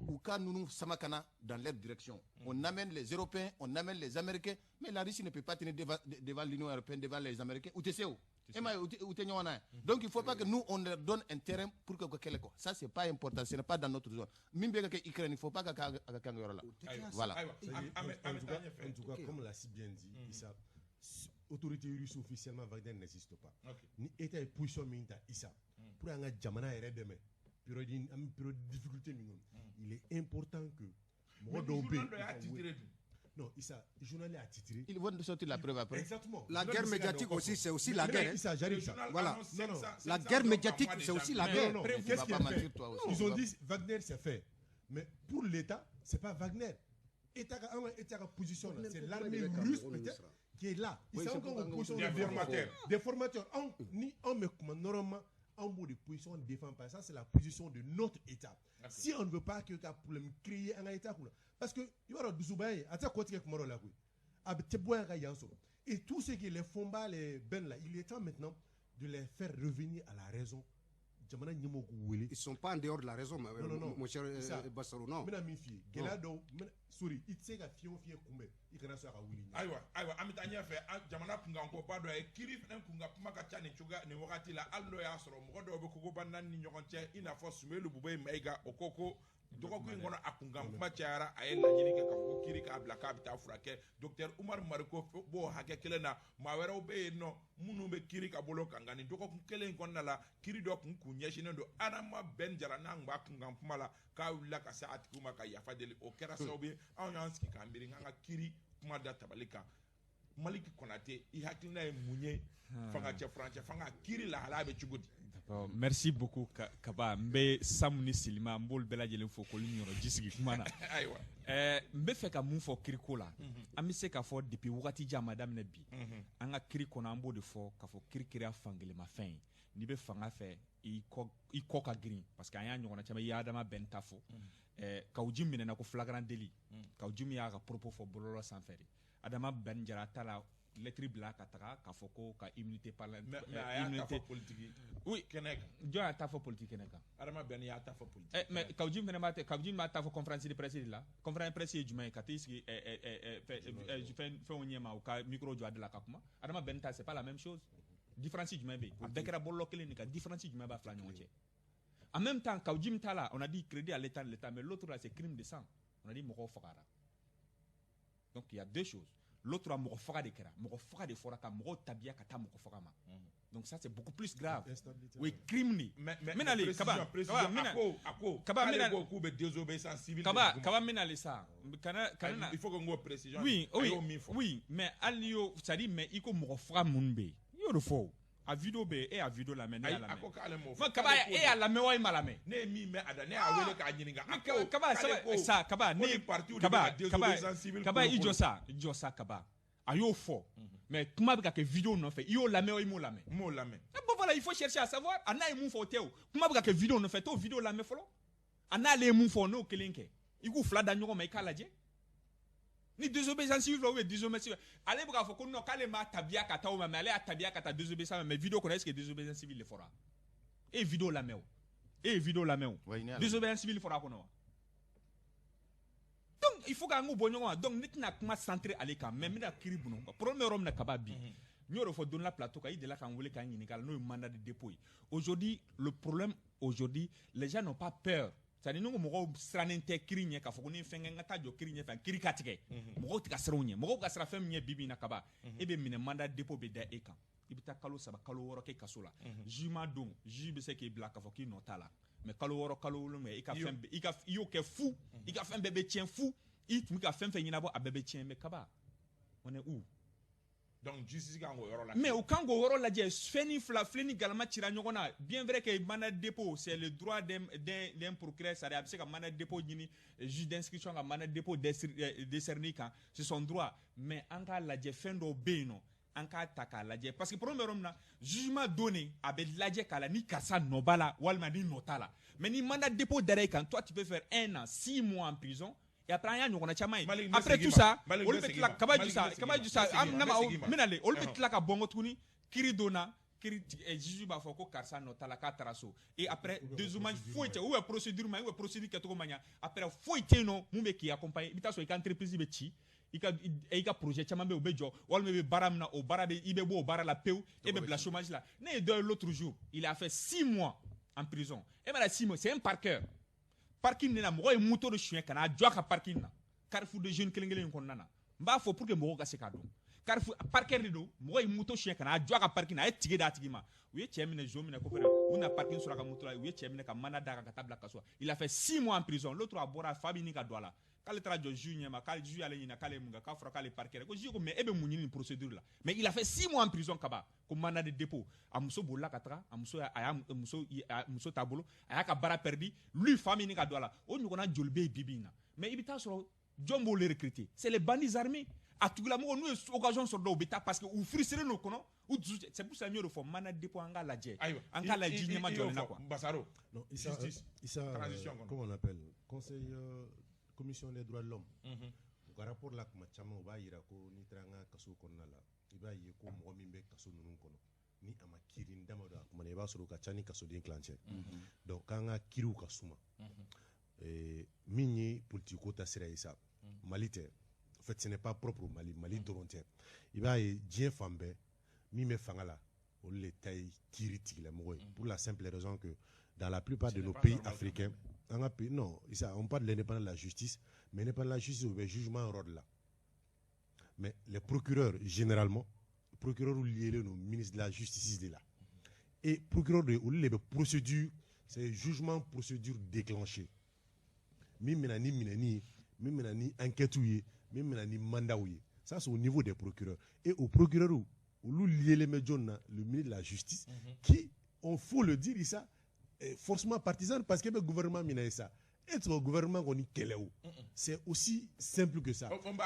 u ka ninnu sama ka na dans leur direction. On amène les Européens, on amène les Américains, mais la Russie ne peut pas tenir devant l'Union européenne, devant les Américains. U tɛ se o. E m'a ye, u tɛ ɲɔgɔn na ye. Donc il faut pas que nous on leur donne un terrain pour que kɛlɛ quoi. Ça, c'est pas important, ce n'est pas dans notre zone. Min bɛ ka kɛ Ukraine, il faut pas ka kɛ a ka kɛ an ka yɔrɔ la. Voilà. Ayiwa, an En bɛ tout taa cas, ɲɛfɛ. en tout cas, comme l'a si bien dit Issa, autorité russe officiellement, Wagner n'existe pas. Ni État ye position min ta, Issa, pour an ka jamana yɛrɛ dɛmɛ, période an bɛ période de difficulté min kɔnɔ, il est important que mɔgɔ dɔw bɛ yen Journal dɔ y'a titré dun. Non, Issa, journal y'a titré. Ils vont sortir la preuve après. Exactement. La Journal guerre bɛ se ka médiatique na o kɔfɛ. aussi, c'est aussi la Mais guerre, hein. Issa, j'arrive, Le Issa. journal Voilà. annonce Non, non. 500 La guerre 500 médiatique, par mois c'est aussi de la janvier. guerre. Non, non, Tu qu'est-ce vas qui pas est mentir, fait? toi aussi. Ils ont dit Wagner, c'est fait. Mais pour l'État, c'est pas Wagner. État, an ka État ka position là, c'est l'armée russe peut-être qui est là. Ils Oui, sont c'est encore en pourquoi position Des de formateurs. Des formateurs. Anw ni anw bɛ kuma normalement, anw b'o de position défend pas. Ça, c'est la position de notre État. Si on ne veut pas que ka problème créer an ka État kunna, parce que i b'a dɔn dusuba ye, a tɛ kɔ tigɛ kuma dɔ la koyi. A bɛ tɛ bɔ yan ka yan sɔrɔ. Et tous ceux qui les font bas, les ben là, il est temps maintenant de les faire revenir à la raison. Jamana ɲɛmɔgɔw k'u wele. Ils sont pas en dehors de la raison, Non, non, non. mon cher Issa, Bassaro, non. N bɛna min f'i ye, gɛlɛya dɔw n bɛna, sorry, i tɛ se ka fiɲɛ o fiɲɛ kunbɛn, i kana sɔn a ka wuli ɲɛ. Ayiwa, an bɛ taa ɲɛfɛ. An jamana kunkankoba dɔ ye kiiri fana kunkan kuma ka ca nin cogoya nin wagati la, hali n'o y'a sɔrɔ mɔgɔ dɔw bɛ kogoba naani ni ɲɔgɔn cɛ, i n'a fɔ Sumelu Bubɛyi Mayiga. O ko ko dɔgɔkun in kɔnɔ, a kunkan kuma cayara, a ye laɲini kɛ k'a fɔ ko kiiri k'a bila k'a bɛ taa furakɛ. Docteur Umaru Mariko b'o hakɛ kelen na. Maa wɛrɛw bɛ yen nɔ minnu bɛ kiiri ka bolo kan, nka nin dɔgɔkun kelen in kɔnɔna la, kiiri dɔ kun ɲɛsinnen don Adama Ben Jara n'an kun b'a kunkan kuma la, k'a wulila ka se a tigiw ma ka yafa deli. O kɛra sababu ye anw y'an sigi k'an miiri k'an ka kiiri kuma da tabali kan. Maliki Konate, i hakilina ye mun ye fanga cɛ furancɛ fanga kiiri lahalaya bɛ cogo di? D'accord, merci beaucoup Kaba. N bɛ Samu ni Silima, n b'olu bɛɛ lajɛlen fo k'olu ɲɔrɔ ji sigi kuma na. Ayiwa. N bɛ fɛ ka mun fɔ kiriko la? An bɛ se k'a fɔ depuis wagati jan ma daminɛ bi, an ka kiri kɔnɔ, an b'o de fɔ k'a fɔ kiri kɛra fankelenmafɛn ye. N'i bɛ fanga fɛ, i kɔ ka girin, parce que an y'a ɲɔgɔnna caman. I ye Adama Bɛn ta fɔ, Kawu Jim minɛna ko flagrant délit. Kawu Jim y'a ka propos fɔ bɔlɔlɔ sanfɛ de. Adama Ben Jara ta la, lettre bila ka taga k'a fɔ ko ka immunité parlementaire. Mais a y'a ta fɔ politique Oui. kɛnɛ kan. Jɔn y'a ta fɔ politique kɛnɛ kan? Adama Ben y'a ta fɔ politique. Mais Kawu Jim fɛnɛ b'a tɛ, Kawu Jim b'a ta fɔ conférence de presse de la. Conférence de presse ye jumɛn ye? Ka t'i sigi fɛnw ɲɛma, u ka micro jɔ a da la ka kuma. Adama Ben ta, c'est pas la même chose. Différence jumɛn bɛ yen? A bɛɛ kɛra bɔlɔlɔ kelen de kan. Différence jumɛn b'a fila ɲɔgɔn cɛ? En même temps, Kawu Jim ta la, on a dit crédit à l'état de l'état, mais l'autre là, c'est crime de sang. On a dit mɔgɔw fagara. Donc il y a deux choses. L'autre a mɔgɔ faga de kɛra, mɔgɔ faga de fɔra ka mɔgɔw tabiya ka taa mɔgɔ faga ma. Donc ça, c'est beaucoup plus grave. Instabilité. O ye crime de. Mais N bɛna le Kaba, précision, Kaba, n bɛna a ko Kaba, n k'ale bɛna ko k'u bɛ désobéissance civile Kaba, de duguma. Kaba, n bɛna le sa. Kana na Il faut que n k'o précision. Oui, A oui, y'o min fɔ. oui, mais hali n'i y'o, c'est à dire, mais i ko mɔgɔ faga minnu bɛ yen, i y'o de fɔ o. A vidéo bɛ yen, e y'a vidéo lamɛn, ne y'a Ayi, a ko lamɛn. k'ale m'o fɔ. Ma Kaba, K'ale ko e y'a lamɛn wa i ma lamɛn? Ne ye min mɛn a da, ne y'a wele k'a ɲininka. A ko Kaba, k'ale saba ko sa Kaba, ko ne ni parti de bɛ Kaba, ka Kaba, désobéissance civile Kaba, i kolokolo. jɔ sa, i jɔ sa Kaba. A y'o fɔ, mais kuma bɛ ka kɛ vidéo nɔfɛ, i y'o lamɛn wa i m'o lamɛn? N m'o lamɛn. Eh, bon voilà, il faut chercher à savoir. A n'a ye mun fɔ o tɛ o. Kuma bɛ ka kɛ vidéo nɔfɛ, t'o vidéo lamɛn fɔlɔ. A n'ale ye mun fɔ, n'o kelen kɛ. I k'u fila da ɲɔgɔn ma, i k'a lajɛ. Ni désobéissance civile ou bien désobéissance civile, ale bɛ k'a fɔ ko non, k'ale m'a tabiya ka taa o ma, mais ale y'a tabiya ka taa désobéissance ma, mais vidéo kɔnɔ, est ce que désobéissance civile de fɔra? E ye vidéo lamɛn o. E ye vidéo lamɛn o. Ouais, ne y'a lamɛn. Désobéissance civile fɔra a kɔnɔ wa? Donc il faut k'an k'u bɔ ɲɔgɔn ma. Donc ne tɛna kuma centré ale kan, mais n bɛna kiiri bunu. Problème bɛ yɔrɔ min na Kaba bi. N y'o de fɔ don la plateau kan, i delila k'an wele k'an ɲininka la, n'o ye mandat de dépôt ye. Aujourd'hui, le problème aujourd'hui, les gens n'ont pas peur. C'est à dire, ni ko mɔgɔw sirannen tɛ kiiri ɲɛ k'a fɔ ko ni fɛn kɛ, n ka taa jɔ kiiri ɲɛfɛ, kiiri ka tigɛ. Mɔgɔw tɛ ka siran o ɲɛ. Mɔgɔw ka siran fɛn min ɲɛ bi bi in na Kaba, e bɛ minɛ, mandat de dépôt bɛ da e kan. I bɛ taa kalo 3, kalo 6 kɛ kaso la. Jugement don, juge bɛ se k'i bila k'a fɔ k'i nɔ t'a la. Mais kalo 6, kalo 7, i ka fɛn bɛɛ, i y'o kɛ fu, i ka fɛn bɛɛ bɛ tiɲɛ fu. I tun bɛ ka fɛn fɛn ɲɛnabɔ, a bɛɛ bɛ tiɲɛ. Mais Kaba, on est où? Donc justice kan k'o yɔrɔ la. Mais u kan k'o yɔrɔ lajɛ. Fɛn ni fila filen ni galama cira ɲɔgɔn na. Bien vrai que mandat de dépôt, c'est le droit d'un procureur, c'est à dire a bɛ se ka mandat de dépôt ɲini, juge d'instruction ka mandat de dépôt décerner kan, c'est son droit. Mais an k'a lajɛ, fɛn dɔw bɛ yen nɔ, an k'a ta k'a lajɛ, parce que problème bɛ yɔrɔ min na, jugement donnen, a bɛ lajɛ k'a la ni karisa nɔ b'a la walima ni nɔ t'a la. Mais ni mandat de dépôt dara i kan, toi, tu peux faire un an, 6 mois en prison et après, an y'a ɲɔgɔnna caman ye. Après tout ça, olu bɛ tila kaba ju sa, kaba ju sa, an nama n bɛna le, olu bɛ tila ka bɔ n kɔ tuguni. Kiiri donna, kiiri juge b'a fɔ ko karisa nɔ t'a la, k'a taara so. Et après, dédommage foyi tɛ, ou bien procédure ma, ou bien procédure kɛcogo ma ɲa. Après, foyi tɛ yen nɔ mun bɛ k'i accompagner. I bɛ taa sɔrɔ i ka entreprise bɛ ci, i ka projet caman bɛ yen, o bɛ jɔ, walima i bɛ baara min na, o baara bɛ, i bɛ bɔ o baara la pewu, e bɛ bila chômage la. Ne ye dɔ ye l'autre jour, il a fait 6 mois en prison. E mana 6 mois, c'est un parqueur, parking de la, mɔgɔ ye moto de suɲɛ ka n'a jɔ a ka parking na, Carrefour de Jeunes kelen kelen in kɔnɔna na. N b'a fɔ pour que mɔgɔw ka se k'a dɔn, Carrefour, parqueur de don. Mɔgɔ ye moto suɲɛ ka n'a jɔ a ka parking na, a ye ticket d'a tigi ma. U ye cɛ minɛ, zon minɛ kɔfɛ, u na parking sɔrɔ a ka moto la, u ye cɛ minɛ ka mandat d'a kan ka taa bila kaso la. Il a fait 6 mois en prison. L'autre, a bɔra, a fa bɛ ɲini ka don a la, k'ale taara jɔ juge ɲɛma, k'ale juge y'ale ɲininka k'ale ye mun kɛ, k'a fɔra k'ale parqueur, ko juge ko mais e bɛ mun ɲini nin procédure la? Mais il a fait 6 mois en prison kaba ko mandat de dépôt. A muso bolila ka taga, a muso, a y'a muso, a muso t'a bolo, a y'a ka baara perdu, lui fa min ɲini ka don a la. O ɲɔgɔnna joli bɛ yen bi bi in na? Mais i bɛ taa sɔrɔ jɔn b'o le recruter? C'est les bandits armés. A tigilamɔgɔ n'u ye occasion sɔrɔ dɔw bɛ taa, parce que u frustré n'o kɔnɔ, u dusu. C'est pour ça n y'o de fɔ, mandat de dépôt, an k'a lajɛ, an k'a lajɛ ji ɲɛma jɔlen na quoi. Basaro. Non, Issa, justice, Issa, transition kɔnɔ. Comment on appelle, conseil, commission des droits de l'homme, u ka rapport la, kuma caman u b'a yira ko n'i taara an ka kaso kɔnɔna la, i b'a ye ko mɔgɔ min bɛ kaso ninnu kɔnɔ ni a ma kiiri, n da ma don a kuma na, i b'a sɔrɔ u ka ca ni kasoden tilancɛ. Donc k'an ka kiiriw ka suma. Min ye politique ko ta sira ye sa, Mali tɛ, en fait ce n'est pas propre au Mali, Mali dɔrɔn tɛ. I b'a ye diɲɛ fan bɛɛ, min bɛ fanga la, olu le ta ye kiiri tigilamɔgɔ ye, pour la simple raison que dans la plupart de nos pays africains, an ka pays, non Issa, on parle de l'indépendance de la justice, mais indépendance de la justice, u bɛ jugement yɔrɔ de la. Mais les procureurs, généralement procureurs liés au ministre de la Justice de la, et procureur de, olu de bɛ procédure, c'est jugement, procédure déclenchée, min bɛna ni minɛni ye, min bɛna ni enquête ye, min bɛna ni mandat ye. Ça, c'est au niveau des procureurs. Et aux procureurs, olu lié bɛ jɔn na? Le ministre de la Justice, qui, on faut le dire, Issa, est forcément partisan, parce que bɛ gouvernement min na, Issa, e tɛ gouvernement kɔni kɛlɛ o. C'est aussi simple que ça. O an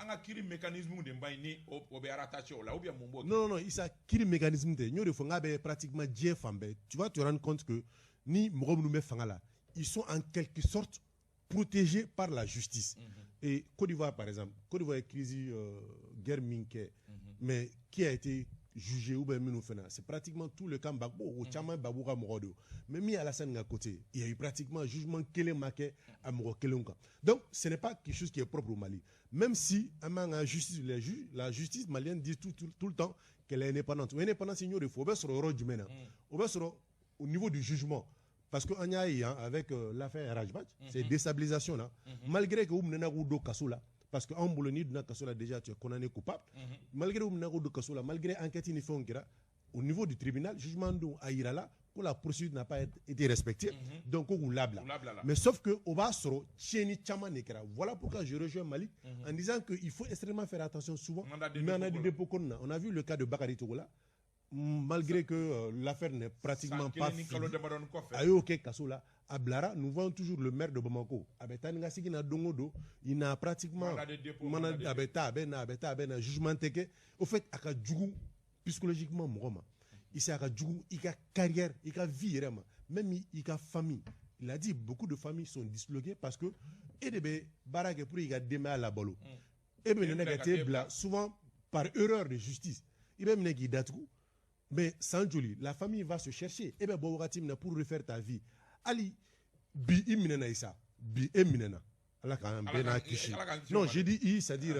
ka kiiri mécanisme de ba ɲi ni o bɛ rattaché o la, ou bien mun b'o kɛ? Non, non, non, Issa, kiiri mécanisme tɛ. N y'o de fɔ n k'a bɛ pratiquement diɲɛ fan bɛɛ. Tu vas te rendre compte que ni mɔgɔ minnu bɛ fanga la, ils sont en quelque sorte protégés par la justice. Et Côte d'Ivoire, par exemple, Côte d'Ivoire ye crise, guerre min kɛ, mais qui a été jugé ou bien minnu fana, c'est pratiquement tout le camp Gbagbo. O caman ye Gbagbo ka mɔgɔ de ye. Mais min ye Alassane ka côté, il y a eu pratiquement jugement kelen ma kɛ a mɔgɔ kelenw kan. Donc ce n'est pas quelque chose qui est propre au Mali, même si an b'an ka justice, les juges, la justice malienne dit tout, tout, tout le temps qu'elle est indépendante. O indépendance, n y'o de fɔ, o bɛ sɔrɔ yɔrɔ jumɛn na? O bɛ sɔrɔ au niveau du jugement, parce que an y'a ye yan avec l'affaire Ras Bath, c'est déstabilisation là, malgré que u minɛna k'u don kaso la, parce que anw bolo, n'i donna kaso la, déjà tu es condamné coupable. Malgré u minɛna k'u don kaso la, malgré enquête ni fɛnw kɛra au niveau du tribunal, jugement don a yira la ko la procédure n'a pas été respectée, donc ko k'u labila. U labila la. Mais sauf que o b'a sɔrɔ tiɲɛni caman de kɛra. Voilà pourquoi je rejoins Malik en disant que il faut extrêmement faire attention souvent. Mandat de Mandat de dépôt. Dépôt kɔnɔna na, on a vu le cas de Bakary Togola, malgré que l'affaire n'est pratiquement San pas kelen ni kalo finie, damadɔni kɔfɛ. A y'o kɛ kaso la, a bilara. Nous voyons toujours le maire de Bamako, a bɛ taa ni ka segin na don o don, il n'a pratiquement Mandat de dépôt, mandat mandat de a bɛ taa, a bɛ na, a bɛ taa, a bɛ na, jugement tɛ kɛ. Au fait, a ka jugu psychologiquement mɔgɔ ma, Issa, a ka jugu i ka carrière, i ka vie yɛrɛ ma, même i ka famille. Il a dit, beaucoup de familles sont disloquées, parce que e de bɛ baara kɛ pour i ka denbaya labalo, e bɛ minɛ ka t'e bila, souvent par erreur de justice, i bɛ minɛ k'i datugu. Mais san joli la famille va se chercher? E bɛ bɔ wagati min na pour refaire ta vie, hali bi i minɛna, Isa, bi e minɛna, Ala k'an bɛɛ n'a kisi. Ala k'an kisi. Non, j'ai dit i, c'est à dire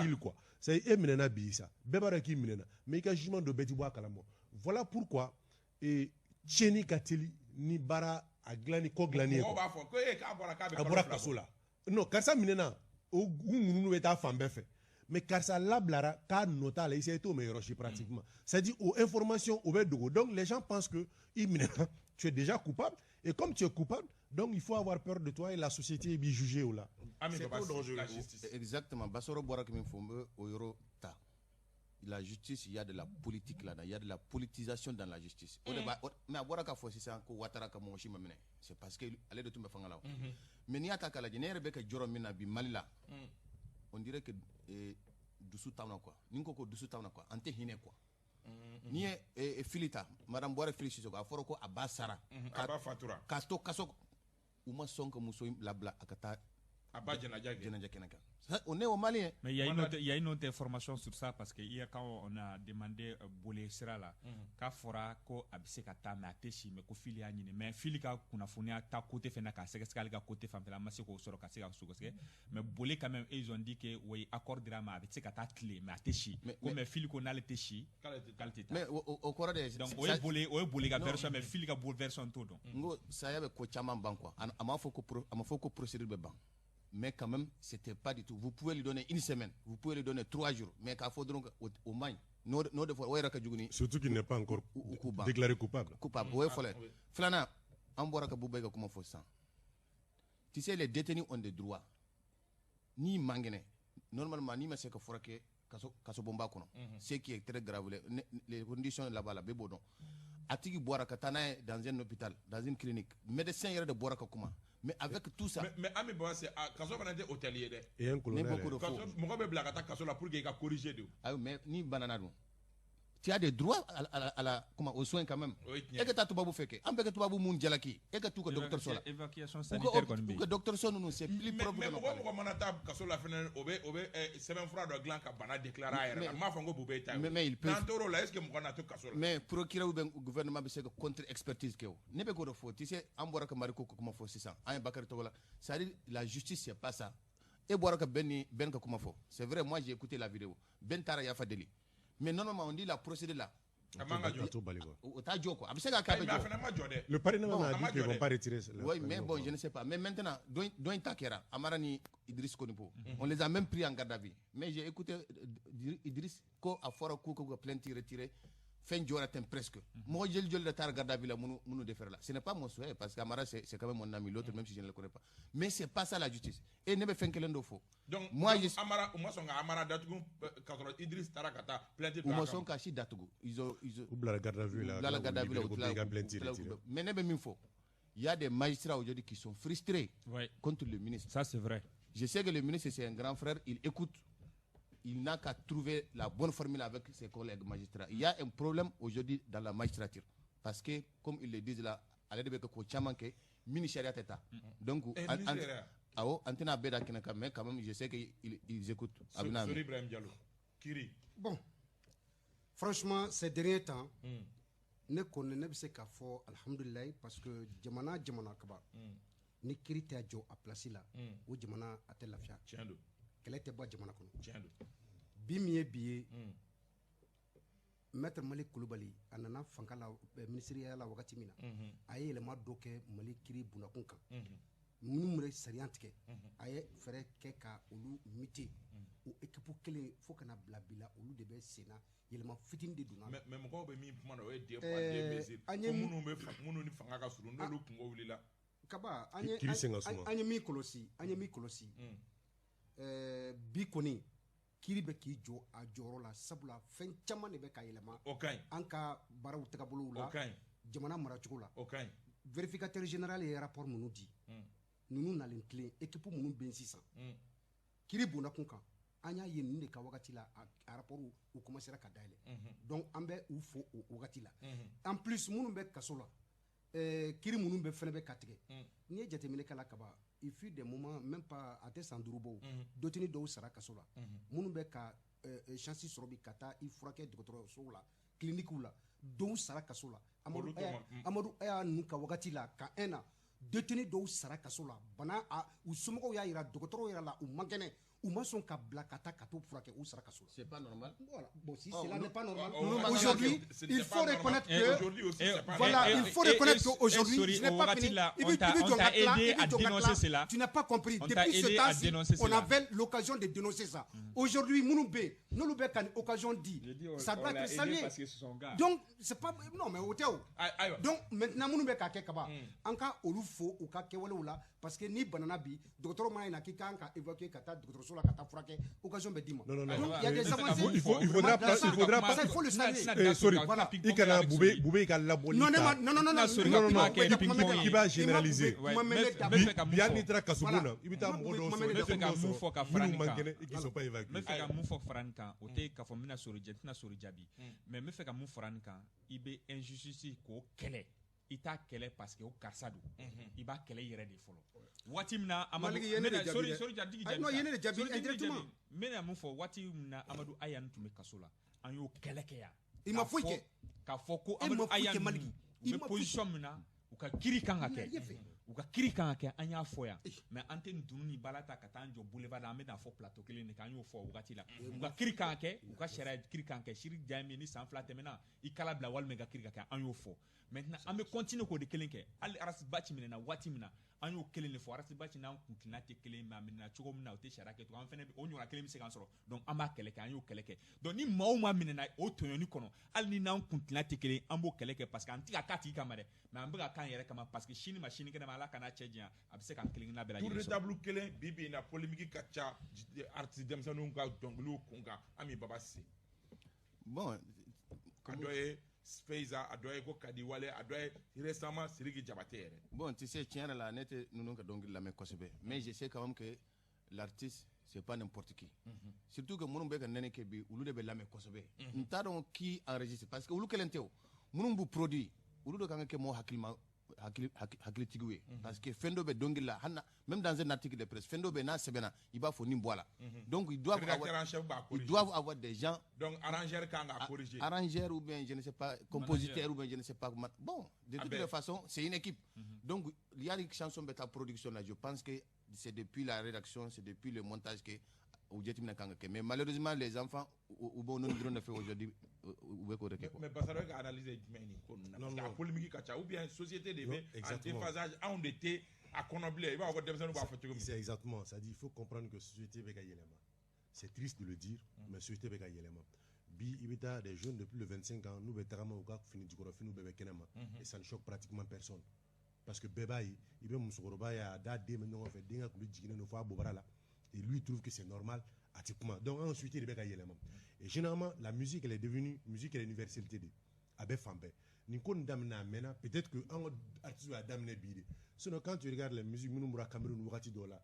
il quoi, c'est e minɛna bi, Isa, bɛɛ b'a dɔn k'i minɛna, mais i ka jugement dɔ bɛɛ ti bɔ a kalama. Voilà pourquoi et tiɲɛni ka teli ni baara a dilanni kɔ dilanni ye Mɔgɔw quoi. B'a fɔ ko e k'a bɔra k'a bɛ A kalo bɔra fila kaso bɔ. La, non, karisa minɛna, o u ŋununu bɛ taa fan bɛɛ fɛ, mais karisa labilara k'a nɔ t'a la, i t'o mɛn yɔrɔ si pratiquement. C'est à dire, o information o bɛ dogo. Donc les gens pensent que i minɛna, tu es déjà coupable, et comme tu es coupable, donc il faut avoir peur de toi et la société b'i juger o la. Ami C'est Baba, trop dangereux. la justice. Exactement. Basoro bɔra ka min fɔ, n bɛ o yɔrɔ ta. La justice, il y a de la politique là-dedans, il y a de la politisation dans la justice. O de b'a mais a bɔra k'a fɔ sisan ko Ouattara ka mɔgɔ si ma minɛ, c'est parce que ale de tun bɛ fanga la o. Mais n'i y'a ta k'a lajɛ, ne yɛrɛ bɛ ka jɔrɔ min na bi Mali la, on dirait que dusu t'anw na quoi. Ni n ko dusu t'anw na quoi, an tɛ hinɛ quoi. N'i ye Fili ta, madame Buwarɛ Fili Sisoko, a fɔra ko a ba sara. A ba fatura. K'a to kaso, u ma sɔn ka muso in labila a ka taa a ba jɛnajɛ kɛ. Jɛnajɛ kɛnɛ kan. Ça, on est au Mali, hein. Mais il y a une autre information sur ça parce que hier, quand on a demandé Bolé sira la, k'a fɔra ko a bɛ se ka taa, mais a tɛ si, mais ko Fili y'a ɲini, mais Fili ka kunnafoniya ta côté fɛnɛ k'a sɛgɛsɛgɛ, ale ka côté fanfɛla, an ma se k'o sɔrɔ ka se ka sɛgɛsɛgɛ, mais Bolé quand même, ils ont dit que oui, accord dira ma, a bɛ se ka taa tile, mais a tɛ si. Mais- Ko mais Fili ko n'ale tɛ si, k'ale tɛ taa. K'ale tɛ taa. Mais o kɔrɔ de Donc o ye Bolé ka version, mais Fili ka version t'o dɔn. N ko saya bɛ ko caman ban quoi. A ma fɔ ko procédure bɛ ban, mais quand même c'était pas du tout. Vous pouvez lui donner une semaine, vous pouvez lui donner 3 jours, mais k'a fɔ dɔrɔn o man ɲi, n'o de fɔ, o yɛrɛ ka jugu ni Surtout qu'il n'est pas encore u k'u ban. déclaré coupable. Coupable, o ye fɔlɔ ye. Filanan, an bɔra ka Bubay ka kuma fɔ sisan. Tu sais, les détenus ont des droits. N'i man kɛnɛ, normalement n'i ma se ka furakɛ kaso, kasobonba kɔnɔ, ce qui est très grave, les conditions là-bas la, bɛɛ b'o dɔn, a tigi bɔra ka taa n'a ye dans un hôpital, dans une clinique, médecin yɛrɛ de bɔra ka kuma. Mais avec tout ça, Mais Ami Baba, c'est kaso fana tɛ hôtel ye dɛ. Et un colonel. Ne b'o ko de Kaso, fɔ. Mɔgɔ bɛ bila ka taa kaso la pour que i ka corriger de. Ayi, mais ni banana dun, tu as des droits à la, comment, aux soins quand même. O ye tiɲɛ. E ka taa tubabu fɛ kɛ, an bɛ ka tubabu mun jalaki, e ka t'u ka dɔgɔtɔrɔso la. Évacuation U ka sanitaire kɔni bɛ u ka yen. dɔgɔtɔrɔso ninnu, c'est plus Mais propre mais que nos mɔgɔ palais. mɔgɔ mana taa kaso la fɛnɛ, o bɛ sɛbɛnfura dɔ dilan ka bana déclarer a yɛrɛ la. N m'a fɔ n ko Bube ta ye o. Mais ils peuvent- N'an tor'o la, est ce que mɔgɔ na to kaso la? Mais procureur ou bien gouvernement bɛ se ka contre expertise kɛ o. Ne bɛ k'o de fɔ. Tu sais, an bɔra ka Mariko ko kuma fɔ sisan, an ye Bakari Togola, c'est à dire la justice, c'est pas ça. E bɔra ka Ben ni Ben ka kuma fɔ, c'est vrai, moi j'ai écouté la vidéo. Ben taara yafa deli, mais normalement on dit la procédure là, A man ka jɔ. A t'o bali quoi. O t'a jɔ quoi, a bɛ se ka kɛ, a Ayi, bɛ mais a jɔ. fana ma jɔ dɛ. Le parrain même a a ma dit qu'ils jɔ ne vont dɛ. pas retirer. Oui, mais bon, je ne sais pas. Mais maintenant, dɔ in ta kɛra, Amara ni Idriss Konipo, on les a même pris en garde à vue. Mais j'ai écouté Idriss ko a fɔra k'u ka plainte retirée, fɛn jɔra ten presque. Mɔgɔ jeli joli de taara garde à vue la, minnu déféré la. Ce n'est pas mon souhait parce que Amara, c'est quand même mon ami, l'autre, même si je ne le connais pas. Mais c'est pas ça la justice. Et ne bɛ fɛn kelen dɔ fɔ. Donc Moi, donc, je Amara, u ma sɔn ka Amara datugu k'a sɔrɔ Idriss taara ka taa plainte u bila ma a kama. sɔn ka si datugu. Ils ont U bila la garde à vue la. U bila la garde à vue la, u u tila ka plainte u tila retirée. Mais ne bɛ min fɔ, il y a des magistrats aujourd'hui qui sont frustrés contre le ministre. Ça c'est vrai. Je sais que le ministre, c'est un grand frère, il écoute. Il n'a qu'à trouver la bonne formule avec ses collègues magistrats. Il y a un problème aujourd'hui dans la magistrature. Parce que, comme ils le disent là, ale de bɛ kɛ ko caman kɛ min ni sariya tɛ taa. Donc, Eh, ministre yɛrɛ. Awɔ, an tɛna bɛɛ da kɛnɛ kan, mais quand même, je sais qu'ils ils écoutent. A bɛna Sori mɛn. Ibrahim Diallo. Kiri. Bon, franchement, ces derniers temps, ne kɔni ne bɛ se k'a fɔ alhamdulilayi, parce que jamana jamana kaba ni kiri tɛ jɔ a place la, o jamana a tɛ lafiya. Tiɲɛ don. Kɛlɛ tɛ bɔ jamana kɔnɔ. Tiɲɛ don. Bi min ye bi ye, maître Malik Kulubali, a nana fanga la ministériya la wagati min na, a ye yɛlɛma dɔ kɛ Mali kiri bundakun kan. Minnu bɛ sariya tigɛ, a ye fɛɛrɛ kɛ ka olu muter. O équipe kelen fo kana bila bi la, olu de bɛ sen na, yɛlɛma fitinin de donna. Mais mɔgɔw bɛ min kuma na, o ye deux poids deux mesures. An ye Ko minnu bɛ minnu ni fanga ka surun, n'olu kungo wulila. Kaba, an ye Kiri sen ka suma. An ye min kɔlɔsi, an ye min kɔlɔsi, bi kɔni kiri bɛ k'i jɔ a jɔyɔrɔ la, sabula fɛn caman de bɛ ka yɛlɛma O ka ɲi. an ka baaraw tagabolow O la, ka ɲi. jamana maracogo la. O ka ɲi. Vérificateur général ye rapport minnu di, ninnu nalen tilen, équipe minnu bɛ yen sisan kiri bondakun kan, an y'a ye ninnu de ka wagati la, a rapport u commencera ka dayɛlɛ. Donc an bɛ u fo o wagati la. En plus, minnu bɛ kaso la, kiri minnu bɛ fɛnɛ bɛ ka tigɛ, n'i ye jateminɛ kɛ la kaba, il fut des moments, même pas a tɛ san 5 bɔ o, détenu dɔw sara kaso la. Minnu bɛ ka chance sɔrɔ bi ka taa i furakɛ dɔgɔtɔrɔsow la, cliniques la, dɔw sara kaso la. Amadu Olu tɔ Aya Amadu Aya ninnu ka wagati la, ka un na, détenu dɔw sara kaso la, bana a u somɔgɔw y'a yira dɔgɔtɔrɔw yɛrɛ la, u man kɛnɛ, u ma sɔn ka bila ka taa ka t'u furakɛ, u sara kaso la. C'est pas normal. Voilà. Bon, si Oh, cela n'est pas normal, Oh, oh, aujourd'hui, ce n'était il pas faut normal. reconnaître Et que aujourd'hui aussi, c'est pas voilà, normal. il faut reconnaître qu'aujourd'hui, Sori, je n'ai au pas wagati fini. la, Il on t'a veut on t'a Djonga Tla, aidé il veut à Djonga dénoncer Tla. cela. Tu n'as pas compris. On t'a Depuis ce aidé à temps-ci, dénoncer on cela. avait l'occasion de dénoncer ça. Aujourd'hui, Mounoubé, nous avons une occasion dit. Ça doit être salué. que c'est son gars. Donc, c'est pas. Non, mais au théo. Ayiwa. Donc, maintenant, Mounoubé ka kɛ kaba. An ka olu fo u ka kɛwalew la. Parce que ni banana bi, dɔgɔtɔrɔ mana na k'i kan ka évacuer ka taa dɔgɔtɔrɔso la ka taa furakɛ, occasion bɛ d'i ma. Non, non, non. Donc il y a des avancées. Il faudra Ça, il faut le saluer. Eh, sorry. Voilà. I kana Bube, Bube ka labɔli Non, ta. non, non, non, non, Sori non, non, ka non. kuma kɛ ping-pong ye. K'i b'a généraliser. Ouais, Kuma mɛn ne da. N bɛ fɛ ka mun Bi hali n'i fɔ. taara kasobon Voilà. na, i bɛ taa mɔgɔ dɔw Kuma sɔrɔ, mɛn ne da. fɛn dɔw N bɛ fɛ ka mun fɔ ka fara minnu nin man kan. kɛnɛ et qui sont pas N évacués. bɛ fɛ ka mun fɔ fara nin kan, o tɛ k'a fɔ n bɛna sori jaabi, n tɛna sori jaabi, mais n bɛ fɛ ka mun fara nin kan, i bɛ injustice k'o kɛlɛ, i t'a kɛlɛ parce que o karisa don, i b'a kɛlɛ i yɛrɛ de fɔlɔ. Waati min na Amadu, Maliki, i ye ne de n bɛna- jaabi sorry, dɛ. sorry, jaabi, Ayi, jaabi non, i ye sa. ne de jaabi Sorry, jaabi, indirectement. jaabi. N bɛna mun fɔ, waati min na Amadu Aya tun bɛ kaso la, an y'o kɛlɛ kɛ yan. I ma K'a foyi fɔ- kɛ. K'a fɔ ko E ma Amadu foyi kɛ, Aya Maliki. ninnu, I u ma bɛ foyi position min na, u ka kiri kan ka I kɛ. ye fɛ. U ka kiri kan ka kɛ, an y'a fɔ yan, mais an tɛ nin ni bala ta ka taa an jɔ boulevard la, an bɛna fɔ plateau kelen de kan. An y'o fɔ o wagati la, u ka kiri kan ka kɛ, u ka sariya kiri kan ka kɛ. Siri diya ye min ye, ni san 2 tɛmɛna, i kala bila walima i ka kiri ka kɛ, an y'o fɔ. Maintenant an bɛ continuer k'o de kelen kɛ. Hali Ras Bath minɛna waati min na, an y'o kelen de fɔ. Ras Bath n'an kuntilenna tɛ kelen, mais a minɛna cogo min na, o tɛ sariya kɛ tugun. An fɛnɛ o ɲɔgɔnna kelen bɛ se k'an sɔrɔ, donc an b'a kɛlɛ kɛ, an y'o kɛlɛ kɛ. Donc ni maa o maa minɛna o tɔɲɔni kɔnɔ, hali ni n'an kuntilenna tɛ kelen, an b'o kɛlɛ kɛ, parce que an tɛ ka k'a tigi kama dɛ, mais an bɛ ka k'an yɛrɛ kama, parce que sini ma sinikɛnɛ ma, Ala kana cɛ janya, a bɛ se k'an kelen kelenna bɛɛ Tour lajɛlen de sɔrɔ. table kelen bi bi in na, polémique ka ca artiste denmisɛnninw ka dɔnkiliw kun kan. Ami Baba Cissé. Bon. A dɔ ye Feiza, a dɔ ye ko Kadi Wale, a dɔ ye récemment Sidiki Diabaté yɛrɛ. Bon, tu sais, tiɲɛ yɛrɛ la, ne tɛ ninnu ka dɔnkili lamɛn kosɛbɛ, mais je sais quand même que l'artiste, c'est pas n'importe qui, surtout que minnu bɛ ka nɛnɛ kɛ bi, olu de bɛ lamɛn kosɛbɛ. N t'a dɔn qui enregistre, parce que olu kelen tɛ, o minnu b'u produit, olu de kan ka kɛ mɔgɔ hakilima hakilitigiw ye, parce que fɛn dɔ bɛ dɔnkili la, hali na même dans un article de presse, fɛn dɔ bɛ n'a sɛbɛnna, i b'a fɔ nin bɔ a la. Donc ils doivent Rédacteur avoir en chef b'a ils corriger. doivent avoir des gens. Donc arrangeur kan k'a corriger. Arrangeur ou bien je ne sais pas, compositeur ou bien je ne sais pas comment. Bon, de Ah toutes ben. les façons, c'est une équipe. Donc, il y a une chanson de ta production là, je pense que c'est depuis la rédaction, c'est depuis le montage que u jateminɛ kan ka kɛ. Mais malheureusement, les enfants, u b'o ninnu dɔrɔn de fɛ aujourd'hui, u bɛ k'o de kɛ quoi. Mais Basaro, e ka analyse ye jumɛn ye nin ko ninnu na? Non, Parce que a non. polémique ka ca, ou bien société de Non, bɛ en exactement. déphasage, anw de tɛ a kɔnɔ bilen, i b'a fɔ ko denmisɛnninw b'a fɔ cogo min. C'est exactement. Ça dit, il faut comprendre que société bɛ ka yɛlɛma. C'est triste de le dire, mais société bɛ ka yɛlɛma. Bi, i bɛ taa des jeunes de plus de 25 ans, n'u bɛ tagama, u ka fini jukɔrɔ finiw bɛɛ bɛ kɛnɛma, et ça ne choque pratiquement personne. Parce que bɛɛ b'a ye, i bɛ musokɔrɔba ye, a da den bɛ ɲɔgɔn fɛ, den ka kulu jiginnen don fo a bobara la. Et lui, il trouve que c'est normal, a ti kuma. Donc, an ka société de bɛ ka yɛlɛma. Et généralement, la musique, elle est devenue, musique, elle est universalité de. A bɛ fan bɛɛ. Nin ko nin daminɛ a mɛnna, peut-être que an ka artistes y'a daminɛ bi de. Sinon, quand tu regardes les musiques minnu bɔra Cameroun wagati dɔw la,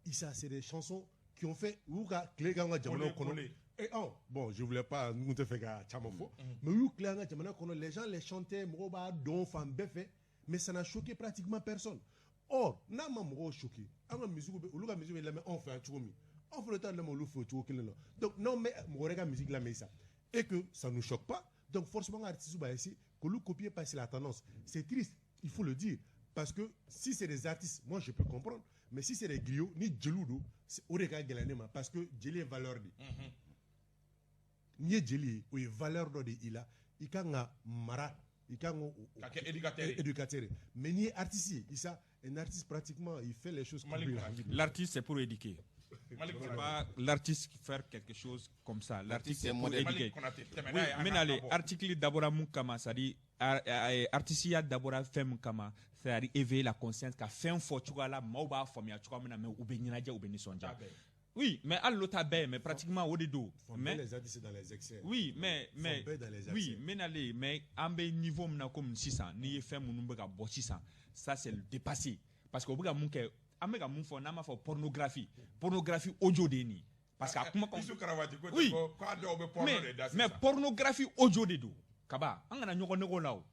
Issa, c'est des chansons qui ont fait u y'u ka tile kɛ an ka jamanaw kɔnɔ. Collé. Et oh, bon, je voulais pas, n tɛ fɛ ka caman fɔ, mais u y'u tile an ka jamana kɔnɔ, les gens les chantaient, mɔgɔw b'a dɔn fan bɛɛ fɛ, mais ça n'a choqué pratiquement personne. Or, n'a ma mɔgɔw choqué, an ka musique bɛ, olu ka musique bɛ lamɛn anw fɛ yan cogo min, anw fana t'a lamɛn olu fɛ o cogo kelen na. Donc, n'anw bɛ mɔgɔ wɛrɛ ka musique lamɛn sa, et que ça nous choque pas, donc forcément, an ka artistes b'a essayer k'olu copier parce que c'est la tendance. C'est triste, il faut le dire. Parce que si c'est des artistes, moi je peux comprendre. Mais si c'est des griots, ni jeliw don, o de ka gɛlɛn ne ma, parce que jeli ye valeur de ye. N'i ye jeli ye, o ye valeur dɔ de i la, i kan ka mara, i kan ka kɛ éducateur ye. Éducateur ye. Mais n'i ye artiste ye, Issa, un artiste pratiquement, il fait les choses comme Malik lui a Konate. envie de. L'artiste, c'est pour éduquer. Malik C'est Konate. pas l'artiste qui fait quelque chose comme ça. L'artiste, c'est c'est pour modèle. éduquer. Malik Konate, tɛmɛ Oui, n'a ye, an n bɛna ka ale bɔ. article dabɔra mun kama, c'est à dire artisiya dabɔra fɛn mun kama, c'est à dire éveiller la conscience, ka fɛn fɔ cogoya la maaw b'a faamuya cogoya min na, mais u bɛ ɲɛnajɛ, u bɛ nisɔndiya. bɛɛ. Oui, mais hali n'o ta bɛɛ ye, mais pratiquement o de don. Fan Mais bɛɛ les artistes dans les excès. Oui, mais Fan mais bɛɛ dans les oui, excès. n bɛna ale, mais an bɛ niveau min na komi sisan, n'i ye fɛn minnu bɛ ka bɔ sisan, ça c'est le dépassé, parce que u bɛ ka mun kɛ, an bɛ ka mun fɔ, n'an b'a fɔ pornographie, pornographie audio de ye nin ye, parce que a kuma Isu Karamati ko Oui. ko k'a dɔw bɛ porno mais de da mais sisan. Pornographie audio de don kaba, an kana ɲɔgɔn nɛgɛ o la. O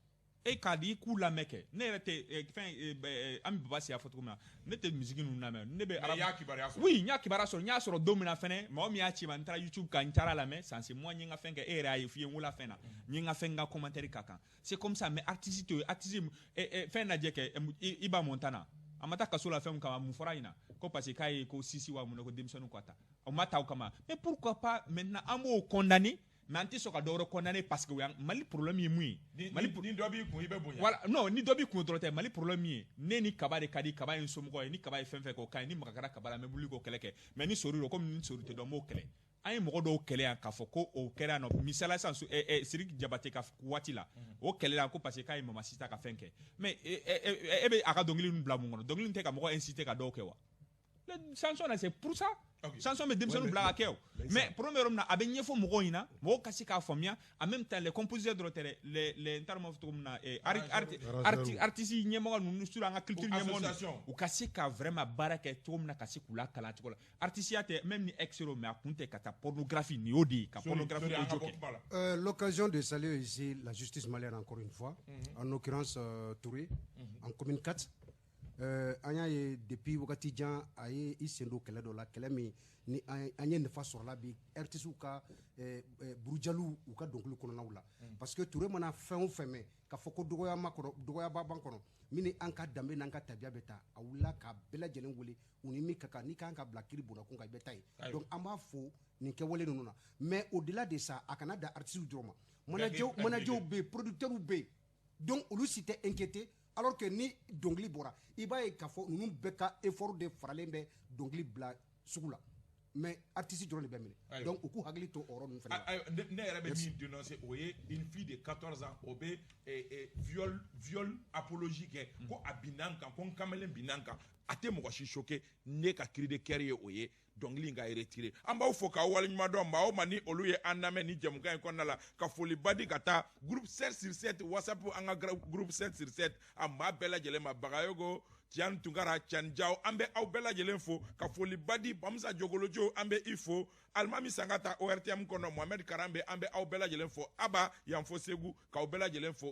e k'a di i k'u lamɛn kɛ, ne yɛrɛ tɛ fɛn an bɛ Baba Siya fɔ cogo min na, ne tɛ musique ninnu lamɛn, ne bɛ Mais i y'a kibaruya sɔrɔ. Oui, n y'a kibaruya sɔrɔ, n y'a sɔrɔ don min na fɛnɛ, mɔgɔ min y'a ci ma, n taara YouTube kan, n taara lamɛn, sans moi n ye n ka fɛn kɛ, e yɛrɛ y'a ye f'i ye n wolo fɛn na, n ye n ka fɛn, n ka commentaire ka kan, c'est comme ça. Mais artiste tɛ o ye, artiste fɛn lajɛ kɛ, Iba Montana, a ma taa kaso la fɛn min kama, mun fɔra ɲina ko parce que k'a ye ko sisi wa mun na ko denmisɛnninw ka ta, o ma ta o kama. Mais pourquoi pas maintenant an b'o condamner, mais an tɛ sɔn ka dɔ wɛrɛ condamner, parce que o y'an Mali problème ye mun ye? Ni Mali ni dɔ b'i kun, i bɛ bonya. Voilà, non, ni dɔ b'i kun dɔrɔn tɛ. Mali problème ye, ne ni Kaba de ka di, Kaba ye n somɔgɔ ye, ni Kaba ye fɛn fɛn kɛ o ka ɲi, ni maga kɛra Kaba la, n bɛ wuli k'o kɛlɛ kɛ, mais ni Sori don, komi ni Sori tɛ dɔn, n b'o kɛlɛ. An ye mɔgɔ dɔw kɛlɛ yan k'a fɔ ko o kɛra yan nɔ. Misala sisan, Sidiki Jabate ka waati la, o kɛlɛla ko parce que k'a ye Mama Sita ka fɛn kɛ. Mais e bɛ a ka dɔnkili ninnu bila mun kɔnɔ? Dɔnkili tɛ ka mɔgɔ inciter ka dɔw kɛ wa? Sanction là, c'est pour ça. Sanction bɛ denmisɛnninw bila ka kɛ o. Mais problème bɛ yɔrɔ min na, a bɛ ɲɛfɔ mɔgɔw ɲɛna, mɔgɔw ka se k'a faamuya. En même temps, les compositeurs dɔrɔn tɛ dɛ, les n t'a dɔn n b'a fɔ cogo min na, artiste ɲɛmɔgɔ ninnu, surtout an ka culture ɲɛmɔgɔ ninnu, u ka se ka vraiment baara kɛ cogo min na, ka se k'u lakalan cogo la. Artisiya tɛ même ni ex, mais a kun tɛ ka taa pornographie nin y'o de ye, ka pornographie audio kɛ. L'occasion de saluer ici la justice malienne encore une fois, en l'occurrence Touré, en commune 4. An y'a ye depuis wagati jan, a ye i sen don kɛlɛ dɔ la, kɛlɛ min ni an ye nafa sɔrɔla bi artistes ka burujaliw u ka dɔnkili kɔnɔnaw la, parce que Touré mana fɛn o fɛn mɛn k'a fɔ ko dɔgɔyama kɔnɔ, dɔgɔyaba b'an kɔnɔ min ni an ka danbe n'an ka tabiya bɛ taa, a wulila k'a bɛɛ lajɛlen wele u ni min ka kan, n'i kan ka bila kiiri bondakun kan, i bɛ taa yen. Donc an b'a fo nin kɛwale ninnu na. Mais au delà de ça, a kana dan artistes dɔrɔn ma, managerw bɛ yen, producteurs bɛ yen, donc olu si tɛ inquiété, alors que ni dɔnkili bɔra, i b'a ye k'a fɔ ninnu bɛɛ ka effort de faralen bɛ dɔnkili bila sugu la, mais artiste dɔrɔn de bɛ minɛ. Donc u k'u hakili to o yɔrɔ ninnu fana la. Ne yɛrɛ bɛ min dénoncer, o ye une fille de 14 ans, o bɛ viol apologie kɛ ko a binna n kan, ko n kamalen binna n kan. A tɛ mɔgɔ si choqué. Ne ka cri de cœur ye o ye, dɔnkili in ka retiré. An b'aw fo k'aw waleɲuman dɔn, maa o maa ni olu ye an lamɛn ni jɛmukan in kɔnɔna la, ka foliba di ka taa groupe 7 sur 7 WhatsApp, an ka groupe 7 sur 7, a maa bɛɛ lajɛlen ma, Bagayogo, Tiani Tunkara, Tiani Jaw, an bɛ aw bɛɛ lajɛlen fo, ka foliba di Bamusa Jogolojo, an bɛ i fo, Alimami Sangata ORTM kɔnɔ, Mohamed Karanbe, an bɛ aw bɛɛ lajɛlen fo, Aba Yanfo Segu, k'aw bɛɛ lajɛlen fo.